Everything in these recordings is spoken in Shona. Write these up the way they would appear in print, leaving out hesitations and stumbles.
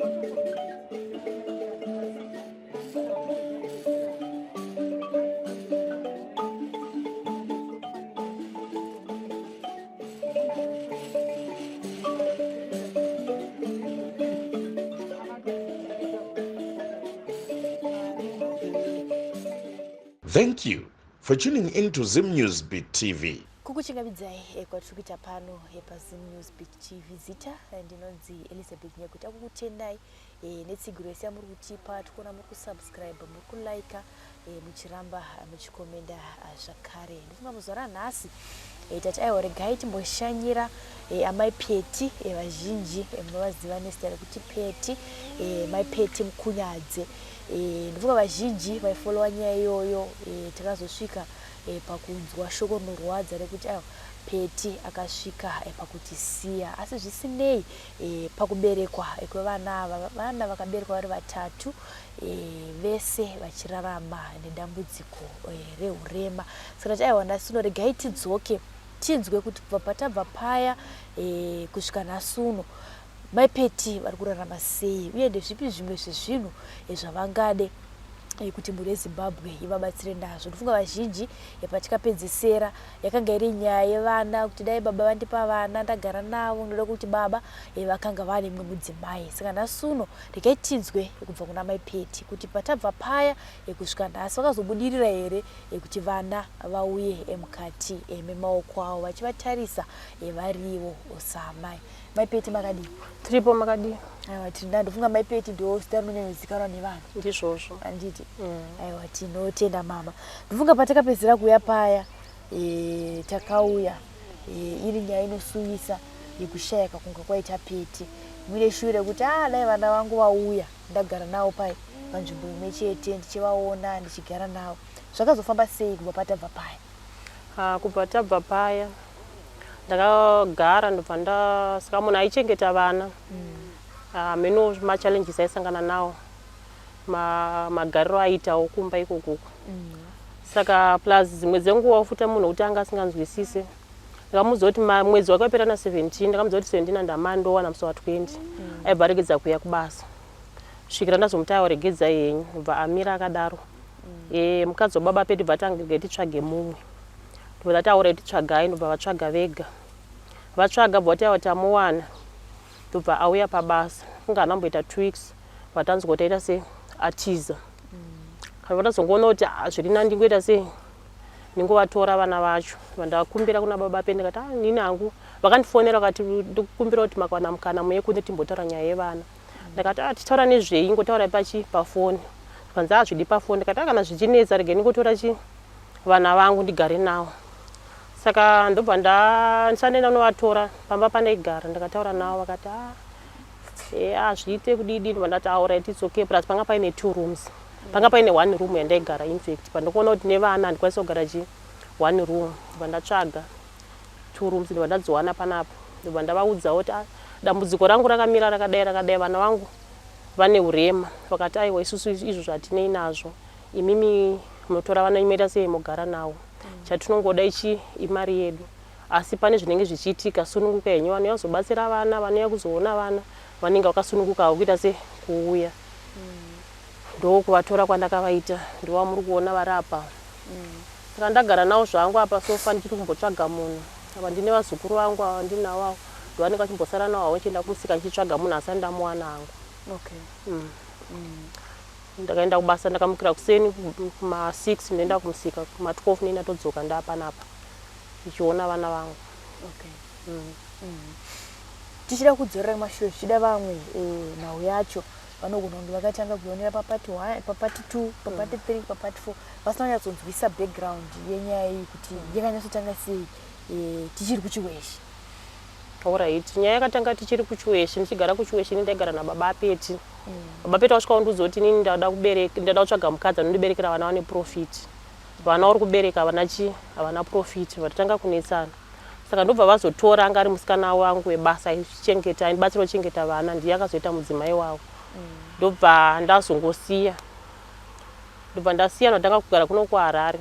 Thank you for tuning in to Zim News Beat TV. Kukuchingamidzai eh, kwatiri kuita pano eh, paZim News Beat TV. Zita eh, ndinonzi Elizabeth Nyakuta kukutendai netsigiro yese yamuri kutipa. Tikuona muri kusubscribe, muri kulika, muchiramba muchikomenda zvakare. Ndofunga muzuva ranhasi tati aiwa regai timboshanyira amai Peti. Vazhinji munovaziva nezita rekuti Peti, mai Peti Mukunyadze. Ndofunga vazhinji vaifolowa nyaya iyoyo. Takazosvika pakunzwa shoko rinorwadza rekuti aiwa Peti akasvika pakutisiya, asi zvisinei pakuberekwa kwevana ava, vana vakaberekwa vari vatatu, vese vachirarama nedambudziko rehurema. Saka tati aiwa nhasi uno regai tidzoke tinzwe kuti kubva patabva paya kusvika nhasi uno mai Peti vari kurarama sei uye ndezvipi zvimwe zvezvinhu zvavangade kuti mhuri yeZimbabwe ivabatsire nazvo. Ndofunga vazhinji patikapedzesera yakanga iri nyaya yevana, kuti dai baba vandipa vana ndagara navo, ndoda kuti baba vakanga vane mumwe mudzimai. Saka nhasi uno regai tinzwe kubva kuna mai Peti kuti patabva paya kusvika nhasi vakazobudirira here kuti vana vauye mukati memaoko avo vachivatarisa varivo saamai. Mai Peti, makadii? Tiripo, makadii? Aiwa, tina. Ndofunga mai Peti ndo zita rinonyanyozikanwa nevanhu. Ndizvozvo. Handiti? Aiwa, tinotenda mama. Ndofunga patakapedzera kuuya paya, takauya iri nyaya inosuvisa yekushayika kunga kwaita Peti, muine shure rekuti a dai vana vangu vauya ndagara navo pai panzvimbo imwe chete, ndichivaona, ndichigara navo. Zvakazofamba sei kubva patabva paya? Ah, kubva tabva paya ndakagara, ndobva nda saka munhu aichengeta vana. Ah, meno machallenges aisangana nawo, magariro aiitawo kumba ikokoko. Saka plus dzimwe dzenguva futi munhu wekuti anga asinganzwisise. Ndakamuudza kuti mwedzi wake waipera na17, ndakamuudza kuti 17 andamari ndowana musi wa20. Aibva aregedza kuuya kubasa svikira ndazomuti aiwa, regedzai henyu. Bva amira akadaro. Mukadzi wababa pedu bva tange titsvage mumwe, ndobva ndati aurai, titsvagai. Ndobva vatsvaga vega, vatsvaga, bva vati aiwa, tamuwana. Ndobva auya pabasa, kunge haana kumboita 2 weeks, vatanzwa kuti aita sei, atiza. Kana vatazongoona kuti ah, zviri nani ndingoita sei, ndingovatora vana vacho. Vandakumbira kuna baba pe, ndikati ah, nini hangu vakandifonera vakati ndikukumbira kuti makawana mukana muye kune timbotaura nyaya yevana. Ndakati ah, tichitaura nezvei? Ingotaura pachi pafoni. Zvikanzi ah, zvidi pafoni. Ndikati ah, kana zvichinetsa regai ndingotora chi vana vangu ndigare navo. Saka ndobva ndisati ndanovatora pamba pandaigara, ndakataura navo, vakati ah, hazviite kudidi. Ndobva ndati alright, it's okay. Plus panga paine two rooms, panga paine one room yandaigara. Infact pandokuona kuti nevana handikwanisa kugara chi one room, ndobva ndatsvaga two rooms, ndobva ndadziwana panapa. Ndobva ndavaudzawo kuti ah, dambudziko rangu rakamira rakadai rakadai, vana vangu vane urema. Vakati aiwa, isusu izvo zvatinei nazvo, imimi munotora vana imoita sei, mogara navo. Chatinongoda ichi imari yedu, asi pane zvinenge zvichiitika sununguka henyu. Vanouya kuzobatsira vana, vanouya kuzoona vana, vanenge vakasununguka kuita se kuuya. Ndokuvatora kwandakavaita, ndovamuri kuona vari apa. Saka ndagara navo zvangu apa so far, ndichiri kumbotsvaga munhu. Apa ndine vazukuru vangu ava ndinavo avo, ndovanenge vachimbosara navo havo, ndichienda kumusika ndichitsvaga munhu, asi andamuwana hangu. Ndakaenda kubasa, ndakamukira kuseni kuma6, ndoenda kumusika kuma12, nei ndatodzoka ndapanapa ndichiona vana vangu. Tichida kudzorera kumashure, zvichida vamwe nhau yacho vanogona kunge vakatanga kuionera papart 1, papart 2, papart 3, papart 4, vasina kunyatsonzwisa background yenyaya iyi kuti yakanyatsotanga sei tichiri kuChiweshe. Alright, nyaya yakatanga tichiri kuChiweshe, ndichigara kuChiweshe. Ini ndaigara nababa aPeti. Baba Peti vasvika kundiudza kuti inini ndada kubereka, ndada kutsvaga mukadzi anondiberekera vana vane profit. Vana uri kubereka havana chi havana profit. Vatotanga kunetsana. Saka ndobva vazotora anga ari musikana wangu webasa aichengeta, aindibatsira kuchengeta vana, ndiye akazoita mudzimai wavo. Ndobva ndazongosiya, ndobva ndasiya, ndatanga kugara kuno kuHarare.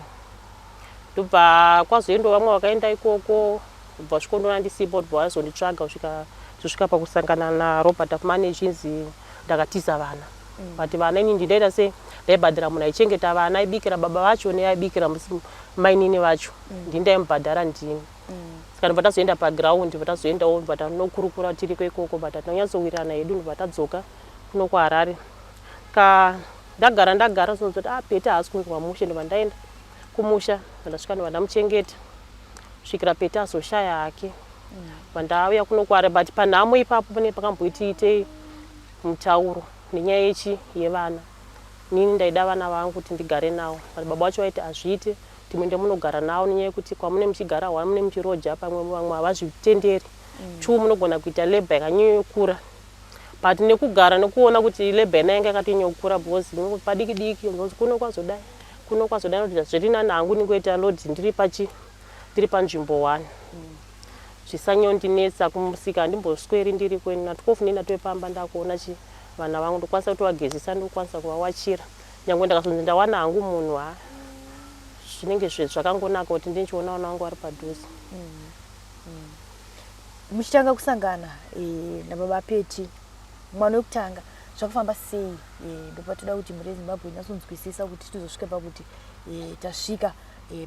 Ndobva kwazoendawo vamwe vakaenda ikoko, ndobva svikondoona ndisipo, ndobva vazonditsvaga kusvika tosvika pakusangana naRobert Afumani, ichinzi Ndakatiza vana, but vana ini ndindaita sei? Ndaibhadhara munhu aichengeta vana, aibikira baba vacho neaibikira mainini vacho. Ndindaimubhadhara ndini. Saka ndobva tazoenda paground, ndobva tazoendawo, ndobva tanokurukura tiriko ikoko, but hatinonyatsowirirana hedu. Ndobva tadzoka kuno kuHarare. Ka ndagara ndagara zonzoti, ah, Pete haasi kunzwa mushe. Ndobva ndaenda kumusha, ndasvika, ndobva ndamuchengeta kusvikira Pete azoshaya hake. Ndauya kuno kuHarare, but panhamo ipapo pane pakamboitiitei mutauro nenyaya yechi yevana. Nini ndaida vana vangu kuti ndigare navo, but baba vacho vaiti hazviite kuti muende munogara navo, nenyaya yekuti kwamune muchigara, one, mune muchiroja pamwe, vamwe havazvitenderi, two, munogona kuita labour yakanyanyokura. But nekugara nekuona kuti labour ina yanga yakatonyanyokura, because padiki diki unonzi kuno kwazodai, kuno kwazodai, kuti zviri nani hangu ndingoita load ndiri pachi ndiri panzvimbo one, zvisanyondinetsa kumusika. Handimbosweri ndiri kwenu na12 nenda pamba, ndakuona chi vana vangu, ndokwanisa kutovagezesa, ndokwanisa kuvawachira. Nyange ndakazonzi ndawana hangu munhu, ha, zvinenge zvakangonaka kuti ndinchiona vana vangu vari padhuze. Muchitanga kusangana nababa Peti, mwana wekutanga, zvakafamba sei? Ndopatoda kuti mhuri yeZimbabwe inyatsonzwisisa kuti tizosvika pakuti tasvika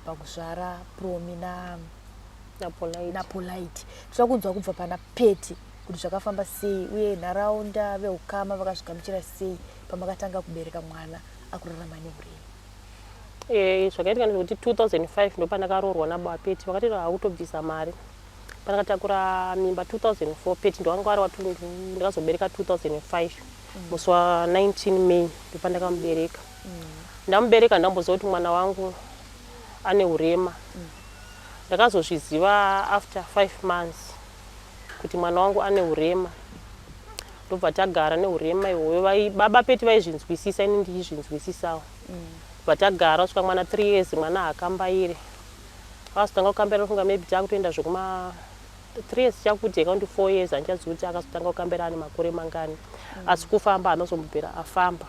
pakuzvara Promi na naPolite. NaPolite. Toda kunzwa kubva pana Peti kuti zvakafamba sei, uye nharaunda, veukama vakazvigamuchira sei pamakatanga kubereka mwana akurarama neurema. Zvakaitika ndezvekuti 2005 ndopandakaroorwa nababa Peti. Vakati hakutobvisa mari pandakatakura mimba 2004. Peti ndowanga vari watu, ndakazobereka 2005 musi wa19 May, ndopandakamubereka. Ndamubereka, ndamboziva kuti mwana wangu ane urema. Ndakazozviziva after 5 months kuti mwana wangu ane urema. Ndobva tagara neurema ihwoyo. Baba Peti vaizvinzwisisa, ini ndichizvinzwisisawo. Bva tagara kusvika mwana 3 years, mwana haakambaire. Akazotanga kukambaira, ndofunga maybe taakutoenda zvekuma 3 years chakuti akakuti 4 years, handichazivi kuti akazotanga kukambaira ane makore mangani, asi kufamba haanozombobvira afamba.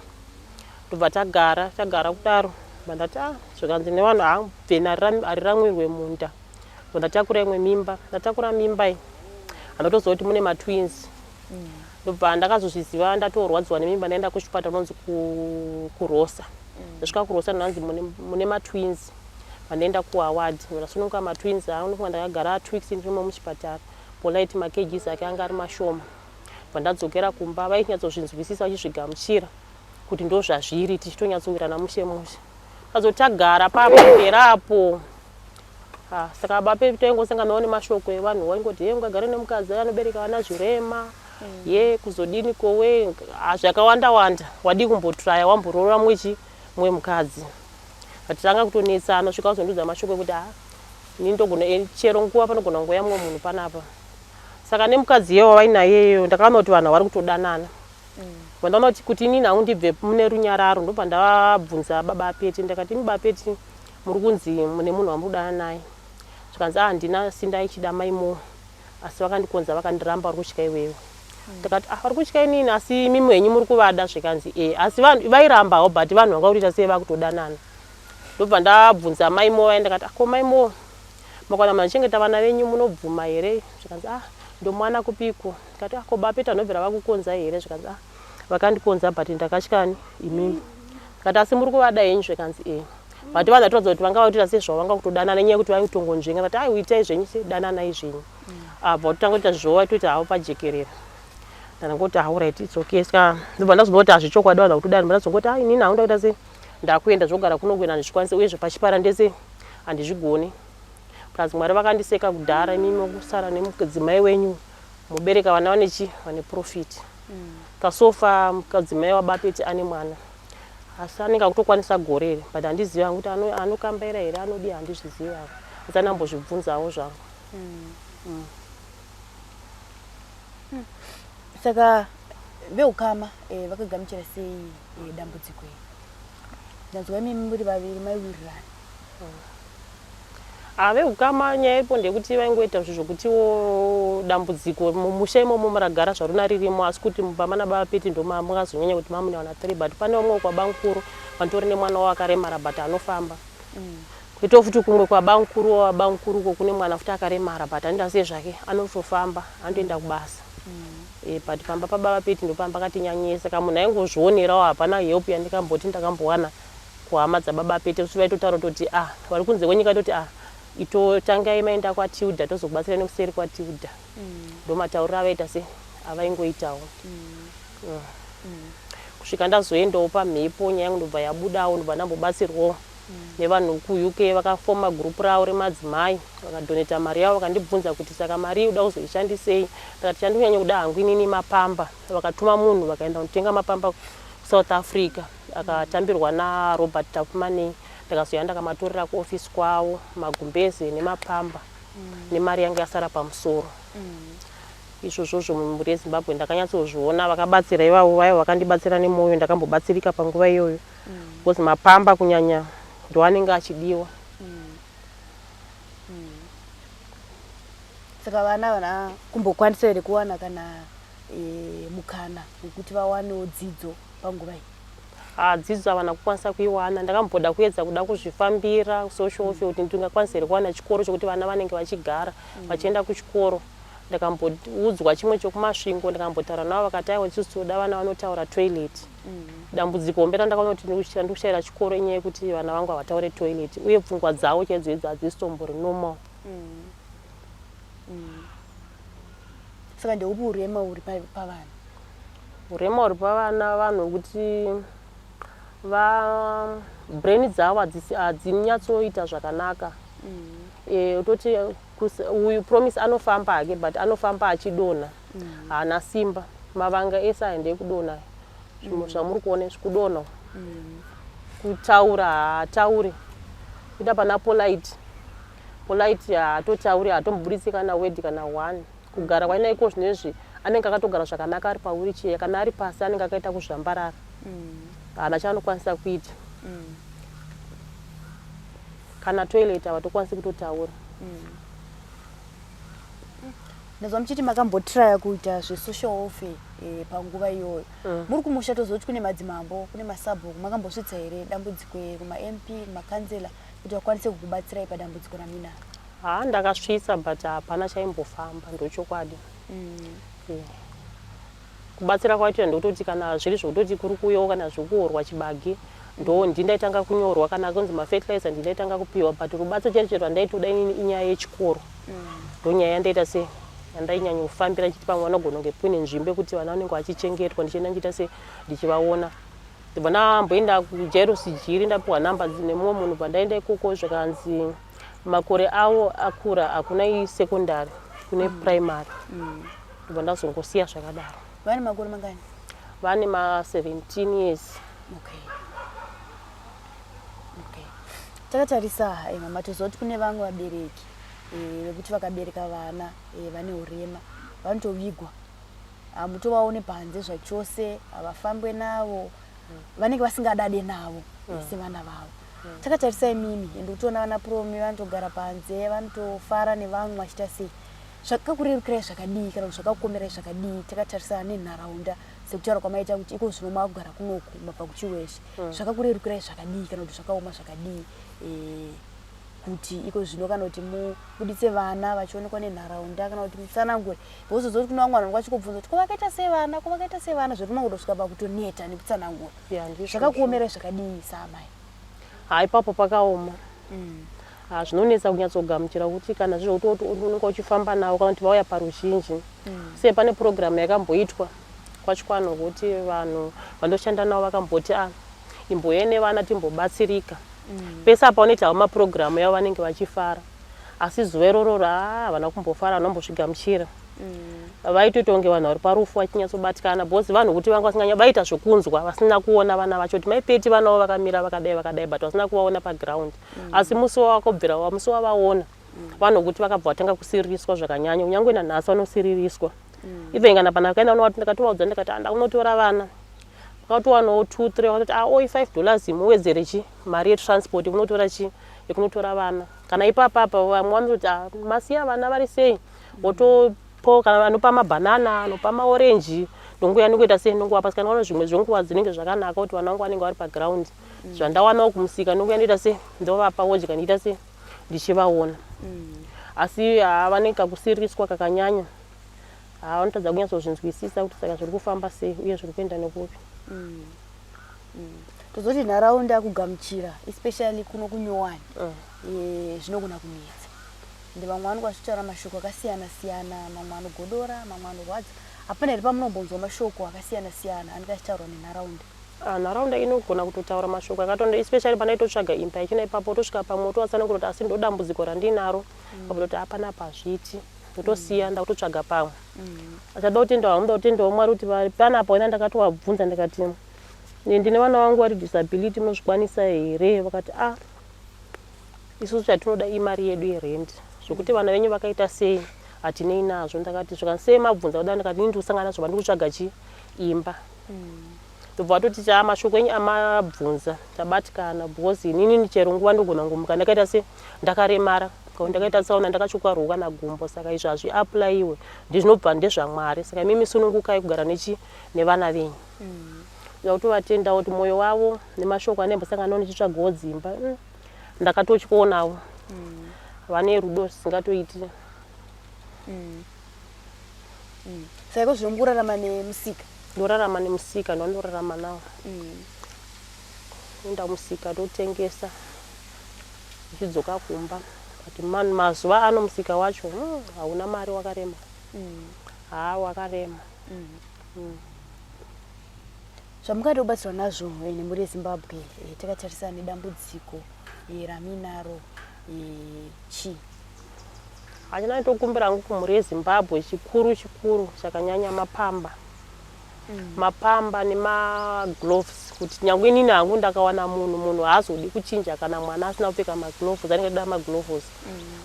Ndobva tagara tagara kudaro. Bva ndati, ah, zvikanzi nevanhu, ha, bveni hariramwirwe munda. Bva ndatakura imwe mimba. Ndatakura mimba iyi, handatoziva kuti mune matwins. Ndobva ndakazozviziva ndatorwadziwa nemimba, ndaenda kuchipatara unonzi kuRosa. Ndasvika kuRosa, ndanzi mune matwins. Vandaenda kuWard, ndasununguka matwins angu. Ndofunga ndakagara 2 weeks ndirimo muchipatara. Polite makgs ake anga ari mashoma. Bva ndadzokera kumba, vainyatsozvinzwisisa, vachizvigamuchira kuti ndo zvazviri, tichitonyatsowirana mushe mushe. Tazotagara paperapo. Ah, saka baba taingosanganawo nemashoko evanhu, waingoti, ye, ungagare nemukadzi anobereka vana zvirema, ye kuzodini kowe? Ah, zvakawanda wanda. Wadii kumbotraya wamboroora mwechi mwe mukadzi? Tanga kutonetsana svika wazondiudza mashoko ekuti, ah, ini ndogona chero nguva panogona kungouya mumwe munhu panapa. Saka nemukadzi iyewo wainayeyo, ndakaona kuti vanhu vari kutodanana. Vandaona kuti inini hangu ndibve mune runyararo. Ndobva ndavabvunza baba Peti, ndakati, imi baba Peti, muri kunzi mune munhu wamuri kudanana naye. Zvikanzi, ah, handina, sindaichida maimo, asi vakandikonza, vakandiramba, vari kutya iwewe. Ndakati, ah, vari kutya inini, asi imimi henyu muri kuvada? Zvikanzi, e, asi vanhu vairambawo, but vanhu vanga kutoita sei, vakutodanana. Ndobva ndabvunza maimo vai, ndakati, ah, ko maimo, makwana munhu achichengeta vana venyu, munobvuma here? Zvikanzi, ah, ndomwana kupiko? Ndikati, ah, ko bapeta vanobvira vakukonzai here? Zvikanzi, ah, vakandikonza, but ndakatyani imimi. Ndikati, asi muri kuvada henyu? Zvikanzi, e. But vanhu vatoratidza kuti vanga vakutoita sezvavo, vanga kutodanana, nenyaya yekuti vaikutongonzvenga. Ndikati, ai, itai zvenyu, se dananai zvenyu. Abva kutanga kuita zvavo, vaitoita havo pajekerera. Ndangoti, ah, alright, it's okay. Saka ndobva ndazoona kuti hazvichokwadi, vanhu vakutodana. Ndazongoti, ah, inini hangu ndakuita sei, ndakuenda zvogara kuno, kuenda handizvikwanisi, uyezve pachipara ndese handizvigoni. Plus Mwari vakandiseka kudhara, imimi kusara nemudzimai wenyu mubereka vana vanechi vane profit. Kasofa mukadzimai waBapeti ane mwana, asi anenge akutokwanisa gore here, but handizivi hangu kuti anokambaira here, anodii, handizvizivi hangu, asi andambozvibvunzawo zvangu. Saka veukama vakagamuchira sei dambudziko iri? Ndanzwa imimi muri vaviri maiwirirana. Ah, veukama, nyaya iripo ndeyekuti vaingoita zvinhu zvokutiwo dambudziko mumusha imomo muragara zvaruna ririmo, asi kuti mumba mana baba Peti ndo makazonyanya kuti mamune vana 3. But pane vamwe kwabamukuru vantori nemwana wavo akaremara, but anofamba. Kuitawo futi kumwe kwabamukuru wabamukuru uko kune mwana futi akaremara, but anoita sei zvake, anotofamba, anotoenda kubasa. But pamba pababa Peti ndopamba katinyanyei, saka munhu aingozvionerawo, hapana help yandikamboti ndakambowana kuhama dzababa Peti. Kuti vaitotaura kutoti ah, vari kunze kwenyika, toti ah, itotangai maenda kwaTilda, tozokubatsirai nekuseri kwaTilda. Ndo matauriro avaita se avaingoitawo kusvika ndazoendawo pamhepo. Nyaya yangu ndobva yabudawo, ndobva ndambobatsirwawo nevanhu kuUK, vakafoma gurupu ravo remadzimai, vakadoneta mari yavo. Vakandibvunza kuti, "Saka mari iyi uda kuzoishandisei?" Ndakati, "Chandikunyanya kuda hangu inini mapamba." Vakatuma munhu, vakaenda kunotenga mapamba kuSouth Africa, akatambirwa naRobert Tafumanei. Ndakazoya, ndakamatorera kuofisi kwavo magumbeze nemapamba nemari yanga yasara pamusoro. Izvozvozvo mumhuri yeZimbabwe ndakanyatsozviona, vakabatsira ivavo, vaiva vakandibatsira nemwoyo. Ndakambobatsirika panguva iyoyo because mapamba kunyanya ndo anenge achidiwa. Saka vana vana kumbokwanisa here kuwana kana mukana wekuti vawanewo dzidzo panguva iyi? Ah, dzidzo havana kukwanisa kuiwana. Ndakamboda kuedza kuda kuzvifambira social welfare kuti ndingakwanisa here kuwana chikoro chokuti vana vanenge vachigara vachienda kuchikoro. Ndakamboudzwa chimwe chokuMasvingo, ndikambotaura navo, vakati, "Aiwa, isusu tinoda vana vanotaura toilet." Dambudziko hombe randakaona kuti ndikushayira chikoro inyaya yekuti vana vangu havataure toilet, uye pfungwa dzavo chaidzo idzo hadzisitombori normal. Saka ndeupi urema uri pavana? Urema huri pavana, vanhu kuti va brain dzavo hadzinyatsoita zvakanaka. Toti uyu Promise anofamba hake, but anofamba achidonha, haana simba. Mavanga ese aya ndekudonha, zvimwe zvamuri kuona izvi kudonha. Kutaura haatauri, kuita pana Polite, Polite haatotauri, haatombobudisi kana word kana one. Kugara kwaina iko zvinezvi, anenge akatogara zvakanaka ari pawheelchair, kana ari pasi anenge akaita kuzvambarara, haana chaanokwanisa kuita. Kana toilet havatokwanisi kutotaura. Ndazwa muchiti makambotraya kuita zvesocial welfare panguva iyoyo muri kumusha. Tozoti kune madzimambo, kune masabhuku. Makambosvitsa here dambudziko iri kumaMP, kumakanzela, kuti vakwanise kukubatsirai padambudziko raminaro? Haa, ndakasvitsa, but hapana chaimbofamba, ndochokwadi. Kubatsira kwacho ndokutoti kana zviri zvokutoti kuri kuuyawo kana zvekuorwa chibage, ndo ndindaitanga kunyorwa, kana kunzi mafertilizer ndindaitanga kupiwa, but rubatsiro chero chero rwandaitoda inini inyaya yechikoro. Ndo nyaya yandaita se yandainyanya kufambira, ndichiti pamwe vanogona kunge kuine nzvimbo yekuti vana vanenge vachichengetwa, ndichienda ndichiita se ndichivaona. Ndibva ndamboenda kuJairos Jiri, ndapiwa namba nemumwe munhu. Pandaenda ikoko zvakanzi makore avo akura, hakuna isekondari, kune primary. Ndibva ndazongosiya zvakadaro. Vane makore mangani? Vane ma17 years. Okay. Takatarisa mama, tozoti kune vamwe vabereki vekuti vakabereka vana vane urema, vanotovigwa, hamutovaone panze zvachose, havafambwe navo, vanenge vasingadade navo sevana vavo. Takatarisa imimi, ende kutoona vana Promi vanotogara panze, vanotofara nevamwe vachiita sei. Zvakakurerukirai zvakadii kana kuti zvakakuomerai zvakadii, takatarisana nenharaunda, sekutaura kwamaita kuti iko zvino makugara kunoku, mabva kuChiweshe? Zvakakurerukirai zvakadii kana kuti zvakaoma zvakadii kuti iko zvino kana kuti mubuditse vana vachionekwa nenharaunda, kana kuti mutsanangure? Because zoti kune vamwe vanhu vanenge vachingobvunza kuti, "Ko vakaita sei vana? Ko vakaita sei vana?" Zvetinongotosvika pakutoneta nekutsanangura. Ya, ndizvozvo. Zvakakuomerai zvakadii saamai? Ha, ipapo pakaoma. Ha, zvinonetsa kunyatsogamuchira kuti kana zvizvokuti unenge uchifamba navo, kana kuti vauya paruzhinji. Se pane purogiramu yakamboitwa kwaChikwano kuti vanhu vandoshanda navo vakamboti, "A, imbouyai nevana timbobatsirika." Pese apa vanoitawo mapurogiramu yavo, vanenge vachifara, asi zuva iroro ha, havana kumbofara, havana kumbozvigamuchira. Vaitoita kunge vanhu vari parufu, vachinyatsobatikana, because vanhu kuti vanga vasinganya vaita zvokunzwa, vasina kuona vana vacho, kuti maipeti vana vavo vakamira vakadai vakadai, but vasina kuvaona paground. Asi musi wavakobvira, musi wavaona, vanhu kuti vakabva vatanga kusiririswa zvakanyanya. Kunyange nanhasi vanosiririswa. Even kana panakaenda unovati, ndakatovaudza, ndikati, "Ah, ndakunotora vana." Vakatowanawo two three, vakatoti, "Ah, oi $5 muwedzere chi mari yetransport yekunotora chi yekunotora vana." Kana ipapapa vamwe vanototi, "Ah, masiya vana vari sei?" Wotopo kana vanopa mabhanana, anopa maorenji, ndonguya ndingoita sei, ndongovapa. Kana vano zvimwe zvenguva dzinenge zvakanaka kuti vana vangu vanenge vari paground, zvandawanawo kumusika ndonguya ndoita sei, ndovapa wodya, ndiita sei, ndichivaona. Asi haa, vane kakusiriswa kakanyanya. Haa vanotadza kunyatsozvinzwisisa kuti saka zviri kufamba sei uye zviri kuenda nekupi. Tozoti nharaunda kugamuchira especially kuno kunyowani zvinogona kunetsa. Ende vamwe vanenge vachitaura mashoko akasiyana siyana, mamwe anogodora, mamwe anorwadza. Hapana here pamunombonzwa mashoko akasiyana siyana anenge achitaurwa nenharaunda? Ah, nharaunda inogona kutotaura mashoko akatondo especially pandaitotsvaga imba yachina ipapo tosvika pamwe otovatsanangura kuti asi ndodambudziko randinaro mm. Hapana apa hazviiti ndotosiya ndakutotsvaga pamwe achada kutendawo hangu ndakutendawo Mwari kuti panapa wena ndakatovabvunza ndikati ndine vana vangu vari disability munozvikwanisa here vakati a ah, isusu chatinoda imari yedu yerent zvekuti vana venyu vakaita sei hatinei nazvo ndakati zvikanzi sei mabvunza kudai ndikati ini ndikusangana nazvo vandikutsvaga chi imba ndobva vatoti cha mashoko enyu amabvunza tabatikana because inini chero nguva ndogona kungomuka ndakaita se ndakaremara kana ndakaita tsaona ndakatyuka ruoko kana gumbo saka izvo hazviapplywe ndizvinobva ndezvaMwari saka imimi sunungukai kugara nechi nevana venyu ndoda kutovatendawo kuti mwoyo wavo nemashoko andaimbosangana nawo ndichitsvagawo dzimba ndakatochionawo vane rudo zvisingatoiti. Saka iko zvino mukurarama nemusika? Ndorarama nemusika ndondorarama nawo. Enda musika totengesa ndichidzoka kumba but man, mazuva ano musika wacho hauna mari wakarema. Haa wakarema. Zvamungada kubatsirwa nazvo nemhuri yeZimbabwe takatarisana nedambudziko ramuinaro chii? Hachina tokumbira hangu kumhuri yeZimbabwe chikuru chikuru chakanyanya mapamba. Mapamba nemagloves kuti nyangwe inini hangu ndakawana munhu munhu haazodi kuchinja kana mwana asina kupfeka magloves anenge achida magloves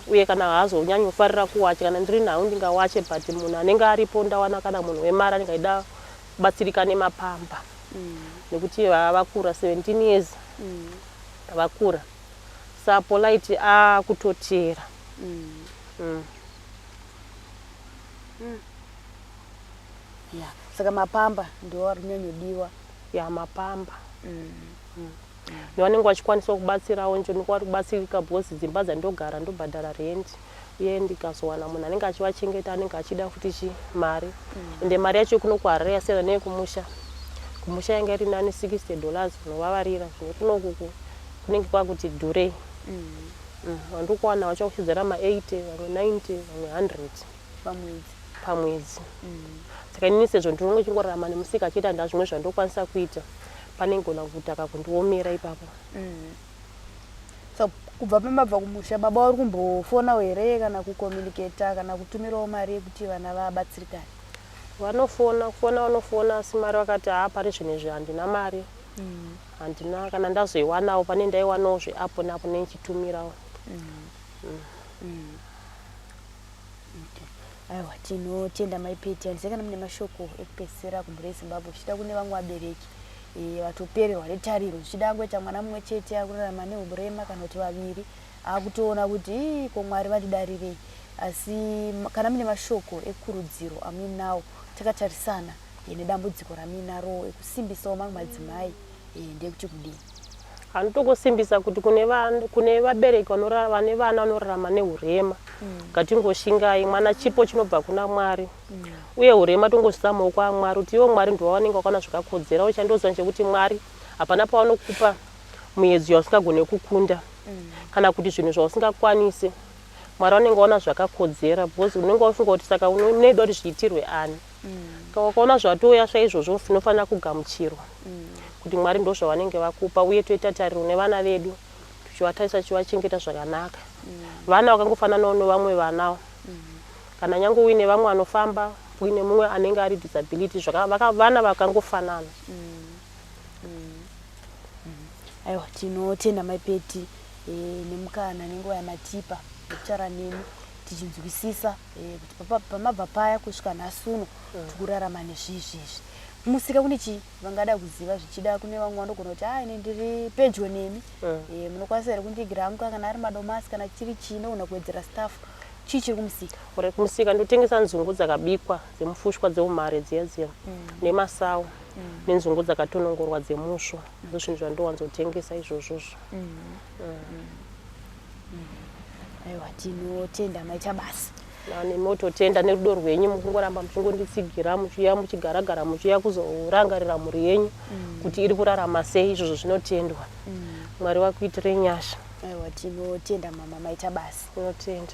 uye kana haazonyanyofarira kuwacha kana ndiri hangu ndingawache but munhu anenge aripo ndawana kana munhu wemari anenge achida kubatsirika nemapamba nekuti vakura 17 years vakura sa Polite akutotera. Yeah. Saka mapamba ndiwo ari kunyanyodiwa. Ya mapamba nevanenge vachikwanisa kubatsirawo nje ndikuva kubatsirika because dzimba dzandogara ndobhadhara rent uye ndikazowana munhu anenge achivachengeta anenge achida futi chi mari ende mari yacho kuno kuHarare yasiyana neyekumusha. Kumusha yanga iri nani $60 unovavarira zvino kunoku kunenge kwakuti dhurei. Vandiri kuwana vachakushidzira ma 80 vamwe 90 vamwe 100 pamwedzi. Pamwedzi. Saka inini sezvo ndinonge chingorarama nemusika chete handina zvimwe zvandokwanisa kuita panengona kutaka kundiomera ipapo. So kubva pamabva kumusha baba vari kumbofonawo here kana kucommunicata kana kutumirawo mari yekuti vana vabatsirikane? Vanofona kufona vanofona asi mari vakati haa pari zvinhu izvi handina mari handina kana ndazoiwanawo pane ndaiwanawo zveapo neapo nendichitumirawo. Okay. Aiwa tinotenda mai Peti handizivi kana mune mashoko ekupedzisira kumhuri yeZimbabwe zvichida kune vamwe vabereki vatopererwa netariro zvichida angoita mwana mumwe chete akurarama neurema kana kuti vaviri akutoona kuti ii ko Mwari vandidarirei asi kana mune mashoko ekurudziro amuinawo takatarisana nedambudziko ramuinaro ekusimbisawo mamwe madzimai ndekuti kudii? Anotongosimbisa kuti kune vabereki vane vana vanorarama neurema ngatingoshingai mwana chipo chinobva kuna Mwari uye urema tongozvisa mumaoko aMwari kuti ivo Mwari ndivo vanenge vakaona zvakakodzera uye chandoziva ndechekuti Mwari hapana pavanokupa muedzo yausingagone kukunda kana kuti zvinhu zvausingakwanisi Mwari vanenge vaona zvakakodzera because unenge wafunga kuti saka unoida kuti zviitirwe ani. Saka wakaona zvatouya saizvozvo zvinofanira kugamuchirwa kuti Mwari ndozvavanenge vakupa uye toita tariro nevana vedu tichivatarisa tichivachengeta zvakanaka. Vana vakangofananawo nevamwe vana kana nyange uine vamwe vanofamba uine mumwe anenge ari disability vana vakangofanana. Aiwa tinotenda mai Peti nemukana nenguva yamatipa yekutaura nemi tichinzwisisa kuti pamabva paya kusvika nhasi uno tikurarama nezvizvi izvi. Musika kune chii vangada kuziva zvichida kune vamwe vanogona kuti ah ini ndiri pedyo nemi munokwanisa here kundiigira hangu kana ari madomasi kana chiri chii ndogona kuwedzera staff chii chiri kumusika? Uri kumusika ndotengesa nzungu dzakabikwa dzemufushwa dzeumhare dziya dziya nemasawu nenzungu dzakatonongorwa dzemusvo ndozvinhu zvandowanzotengesa izvozvozvo. Aiwa tinotenda maita basa. Nemototenda nerudo rwenyu, mukungoramba muchingonditsigira, muchiuya muchigaragara, muchiuya kuzorangarira mhuri yenyu kuti iri kurarama sei. Izvozvo zvinotendwa. Mwari vakuitire nyasha. Aiwa, tinotenda mama, maita basa. Tinotenda.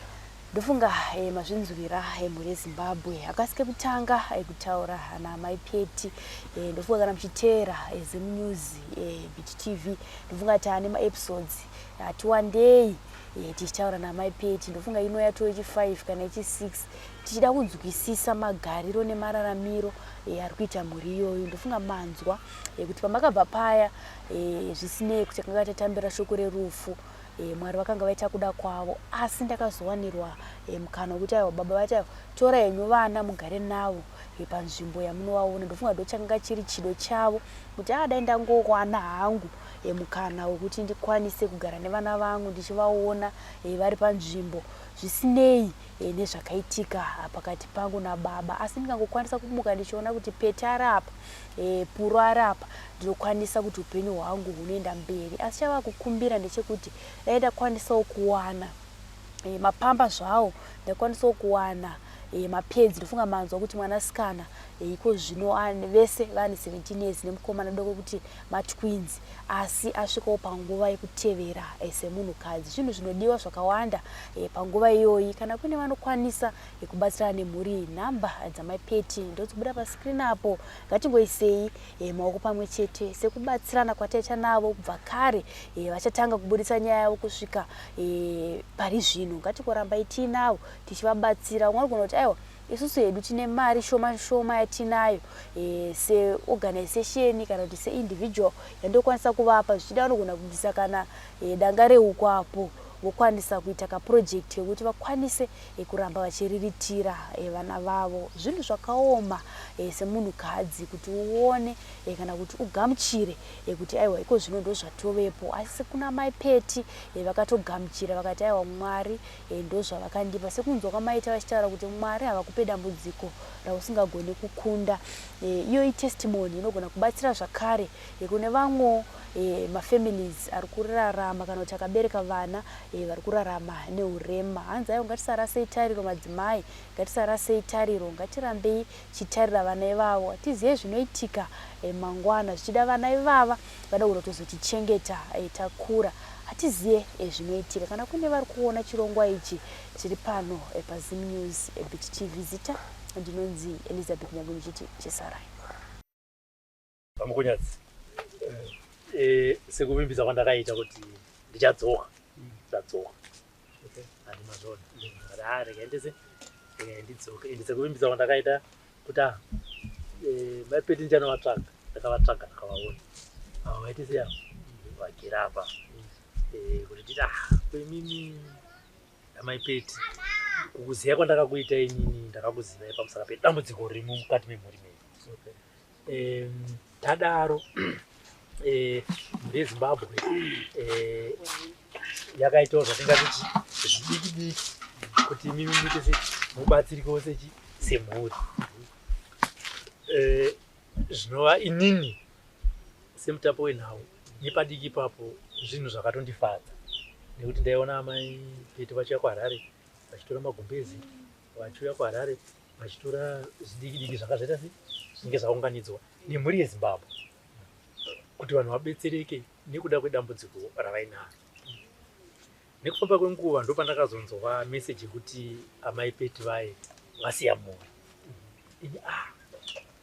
Ndofunga mazvinzwira, mhuri yeZimbabwe. Akasike kutanga kutaura namai Peti. Ndofunga kana muchiteera Zim News Beat TV, ndofunga taane maepisodes ati wandei tichitaura namai Peti. Ndofunga ino yatoo yechi5 kana yechi6, tichida kunzwisisa magariro nemararamiro ari kuita mhuri iyoyo. Ndofunga manzwa kuti pamakabva paya, zvisinei kuti takanga tatambira shoko rerufu, Mwari vakanga vaita kuda kwavo, asi ndakazowanirwa mukana wekuti aiwa, baba vati aiwa, tora henyu vana mugare navo panzvimbo yamunovaona. Ndofunga ndo chakanga chiri chido chavo kuti a dai ndangowana hangu mukana wekuti ndikwanise kugara nevana vangu ndichivaona vari panzvimbo, zvisinei nezvakaitika pakati pangu nababa, asi ndikangokwanisa kumuka ndichiona kuti Peti ari apa, Puro ari apa, ndinokwanisa kuti upenyu hwangu hunoenda mberi. Asi chava kukumbira ndechekuti dai ndakwanisawo kuwana mapamba zvawo, ndakwanisawo kuwana mapads. Ndofunga manzwa kuti mwanasikana iko zvino vese vane 17 years nemukomana doko, kuti matwins, asi asvikawo panguva yekutevera semunhukadzi. Zvinhu zvinodiwa zvakawanda panguva iyoyi. Kana kune vanokwanisa kubatsirana nemhuri iyi, nhamba dzamaipeti ndodzibuda pascreen apo. Ngatingoisei maoko pamwe chete sekubatsirana kwataita navo kubva kare vachatanga kubudisa nyaya yavo kusvika pari zvino. Ngatingorambai tiinavo tichivabatsira. Umwe anogona kuti aiwa, isusu hedu tine mari shoma shoma yatinayo seorganization kana kuti seindividual yandokwanisa kuvapa. Zvichida vanogona kubvisa kana danga rehuku apo, vokwanisa kuita kaproject kekuti vakwanise kuramba vachiriritira vana vavo. Zvinhu zvakaoma semunhukadzi kuti uone kana kuti ugamuchire kuti aiwa, iko zvino ndo zvatovepo. Asi kuna mai Peti, vakatogamuchira vakati aiwa, Mwari ndo zvavakandipa, sekunzwa kwamaita vachitaura kuti Mwari havakupe dambudziko rausingagoni kukunda. Iyo itestimony inogona kubatsira zvakare kune vamwewo mafamilies ari kurarama kana kuti akabereka vana vari kurarama neurema. Hanzi aiwa, ngatisarasei tariro madzimai, ngatisarasei tariro, ngatirambei tichitarira vana ivavo. Hatizive zvinoitika mangwana. Zvichida vana ivava vanogona kutozotichengeta takura. Hatizive zvinoitika. Kana kune vari kuona chirongwa ichi, tiri pano paZim News Beat TV. Zita ndinonzi Elizabeth Nyaguni, chiti chesarai. VaMukunyadzi, sekuvimbisa kwandakaita kuti ndichadzoka, ndadzoka. Handi mazvona? Ati rega ndese, rega ndidzoke. Ende sekuvimbisa kwandakaita kuti maipeti ndichanovatsvaga, ndakavatsvaga, ndakavaona. Avo vaite sei? Avo vagere apa, kuti titi kuimimi amaipeti, kukuziva kwandakakuita inini, ndakakuzivai pamusana pedambudziko ririmo mukati memhuri menyu. Tadaro, mhuri yeZimbabwe yakaitawo zvatingati zvidiki diki kuti imimi muite se mubatsirikewo sechi semhuri. Zvinova inini semutapo wenhau nepadiki ipapo, zvinhu zvakatondifadza nekuti ndaiona amai Peti vachiuya kuHarare vachitora magumbezi, vachiuya kuHarare vachitora zvidiki diki zvakazvaita se zvinenge zvaunganidzwa nemhuri yeZimbabwe kuti vanhu vabetsereke nekuda kwedambudziko ravainaro. Nekufamba kwenguva ndopandakazonzwa meseji yekuti amai Peti vaye vasiya mhuri. Ini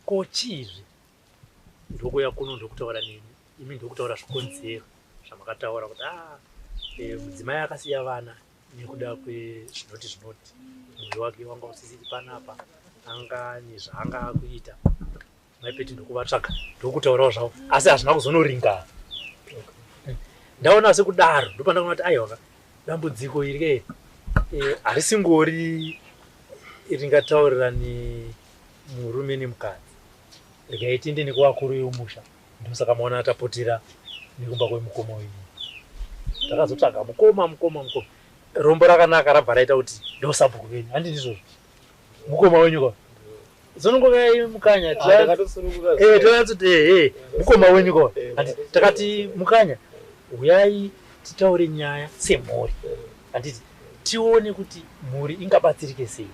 ko chiizve? Ndokuuya kuno, ndokutaura nemi imi, ndokutaura zvikonzero zvamakataura kuti mudzimai akasiya vana nekuda kwezvinoti zvinoti, mwoyo wake wanga usisiri panapa, anga nezvaanga akuita. Maipeti ndokuvatsvaga, ndokutaurawo zvavo, asi hazvina kuzonoringana. Ndaona sekudaro, ndopandakaona kuti aiwa, dambudziko iri ke harisingori ringataurirani murume nemukadzi. Regai tiende nekuvakuru vemusha. Ndosaka maona tapotera nekumba kwemukoma wenyu. Takazotsvaga mukoma, mukoma, mukoma. Rombo rakanaka rabva raita kuti ndosabhuku venyu. Handi ndizvozvo, mukoma wenyu kwa zonongovai mukanya. Tonatsoti mukoma wenyu kwa. Takati mukanya, uyai titaure nyaya semhuri, handiti? Tione kuti mhuri ingabatsirike sei,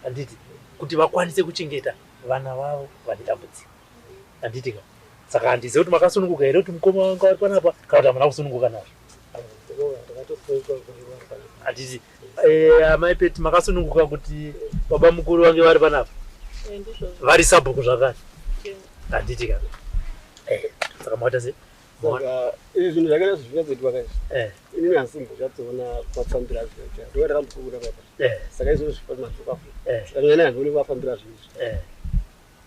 handiti, kuti vakwanise kuchengeta vana vavo vane dambudziko, handiti ka? Saka handizivi kuti makasununguka here kuti mukoma wanga vari panapa kana kuti hamuna kusununguka nazvo, handiti? Amai Peti, makasununguka kuti baba mukuru vange vari panapa, vari sabhuku zvakare, handiti ka? Saka maita sei? Saka izvi zvinhu zvakaita zvinatsoitwa kaizvi, inini handisimbochadziona mafambiro azvo aita. Ndova ndakambokura papa. Saka izvozvo madzoka futi. Saka nyaya handioni vafambira zvinhu izvi.